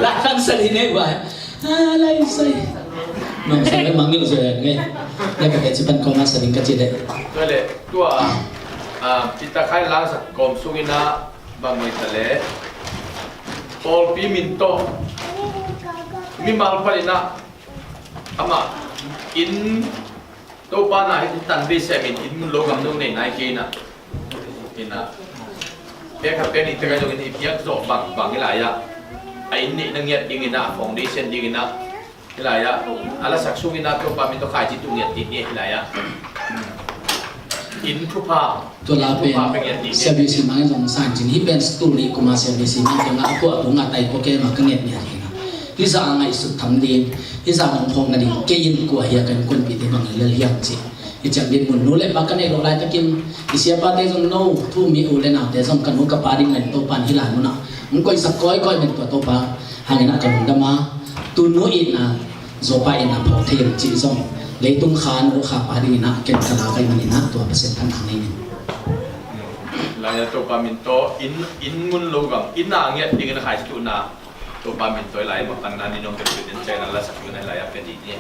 La khan sa ni ngei vai. Lai sai. Nong sa ngei mang ni lo sia ngei. Ya ka te ci pan kong a sa ding ka ci de. Tua le, tua, a, Peter Khai la sa kawm sungin a bang ngei ta le. Pawlpi min tawh mimal panin a amah inn Topa na hi tan bei semin inn mun lo gam dong nei nai kei na. Ina. Pek khat pek nih te kai dongin i piak zawh bang bang hi lai a. A inn neihna ngiat dingin a, foundation dingin a. Hi lai a. A lasak sungin a Topa min tawh khaici tu ngiat ding hi lai a. Inn thupha. Tua la pen, Sia B C Mang in zong san cin hi pen, school nih kuma Sia B C Mang kei ma a kuah tung a tai kua kei ma ka nget ngiat hi na. Hi za a ngaihsut tham ding, hi za nong phawk nading kei in kua hi a kan kunpite bang in lel hiam ci. Hi ciang din mun nu le pa ka neih loh laitakin i siapate zong no thu mi u le naute zong ka nu ka pa ding len Topan hi lai mun a hong koihsak kawikawi men tua Topa hangin a ka lungdam a, tu nu itna Zawpa in a phawk thei lo cih zong leitung kha nu kha pa dingin a ken ka la kai manin a tua Pasian phan a nei ning. Lai a Topa min tawh inn, inn mun lo gam inn a ngiat dingin a khaici tuhna Topa min tawh lai ma pan na ni nong ken ken chen a la sak tu na lai a pe di ni.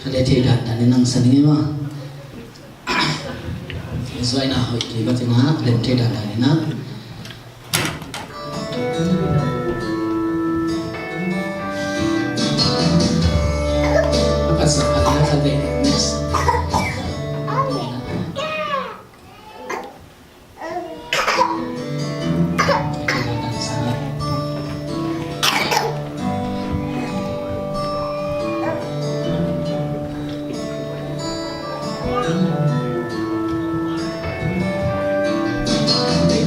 Ka le thei dandan in nang sa ning e maw? Zuaina hoih kei vat in a, lem thei dandan in a. Next.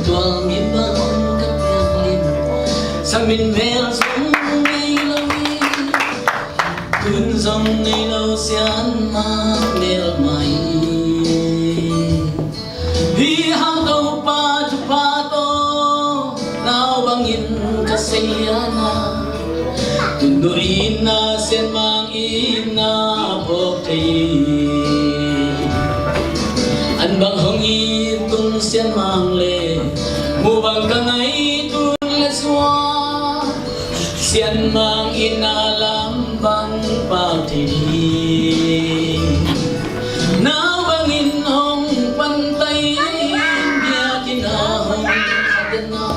Tual mi bang ka piak lim, sa min mel zong nei lo hi, tun zong nei lo sian ma mel mai. Hi hang Topa thupha tawh nau bangin ka sei lian a, tun nu itna Sian Mang itna thei. An bang hong it tung Sian Mang le, mu bang ka ngaih tung le suak, Sian Mang in a lam bang pak thei ding. Nau bangin hong pantai in, biakinn ah hong khat in a,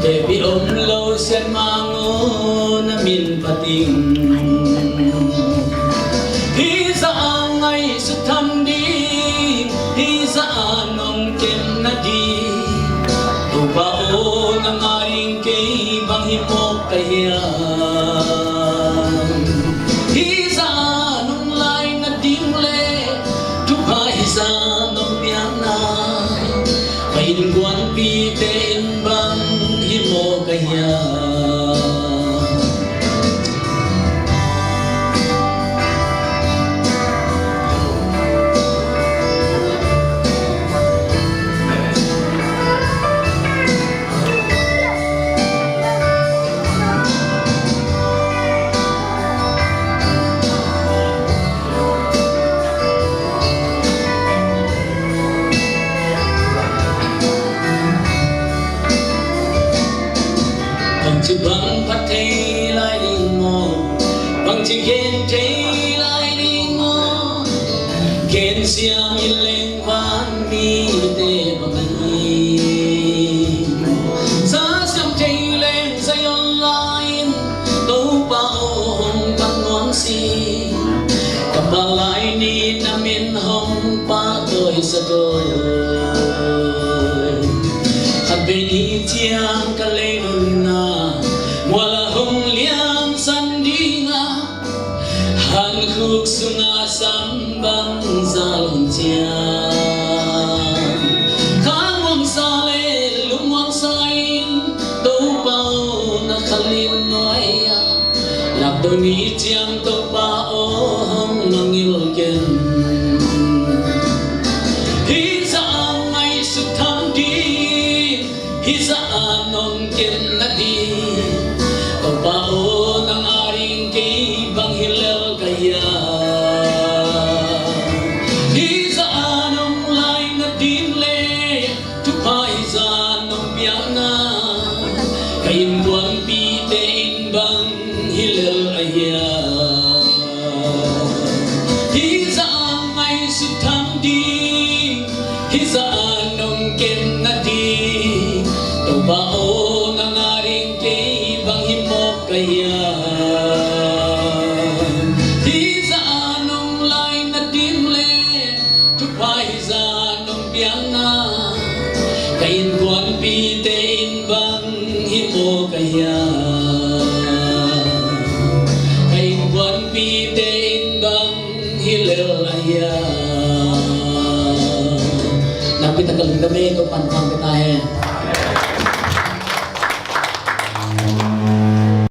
tepih om lo Sian Mang aw, na min phat ing. Hih zah a ngaihsut tham ding, hih zah a nong kem nading, Topa aw, nang a ding kei bang hi mawk ka hiam? Hih zah a nong lai nading le, thupha hih zah nong piakna, ka innkuanpihte in bang hi mawk ka hiam? Bangci bang phat thei lai ding maw? Bangci gen thei lai ding maw? Gen siam in leng van mite bang hi. Za siam thei leng za yawn lai in, Topa aw hong pan nuam si. Ka pah lai ni na min hong pahtawi sa tawi. Khat vei ni ciang ka lei nunna, mual ah hong liansan ding a, hankhuk sungah sam bang zal hun ciang, kha muangsa le lung muangsa in, Topa aw na khalin nuai a, lakto ni ciang Topa aw hong mangngilh ken. Hih zah a ngaihsut tham ding, hih zah a nong kem nading, Topa aw, nang a ding kei bang hi lel ka hiam? Hih zah a nong lai nading le, thupha hih zah nong piakna, ka innkuanpihte in bang hi lel a hiam? Hih zah a ngaihsut tham ding, hih zah a nong kem nading, Topa aw, nang a ding kei bang hi mawk ka hiam? Hih zah a nong lai nading le, thupha hih zah nong piakna, ka innkuanpihte in bang hi mawk a hiam? Ka innkuanpihte in bang hi lel a hiam? Nakpi tak ka lungdam e, Topa'n thupha pia ta hen.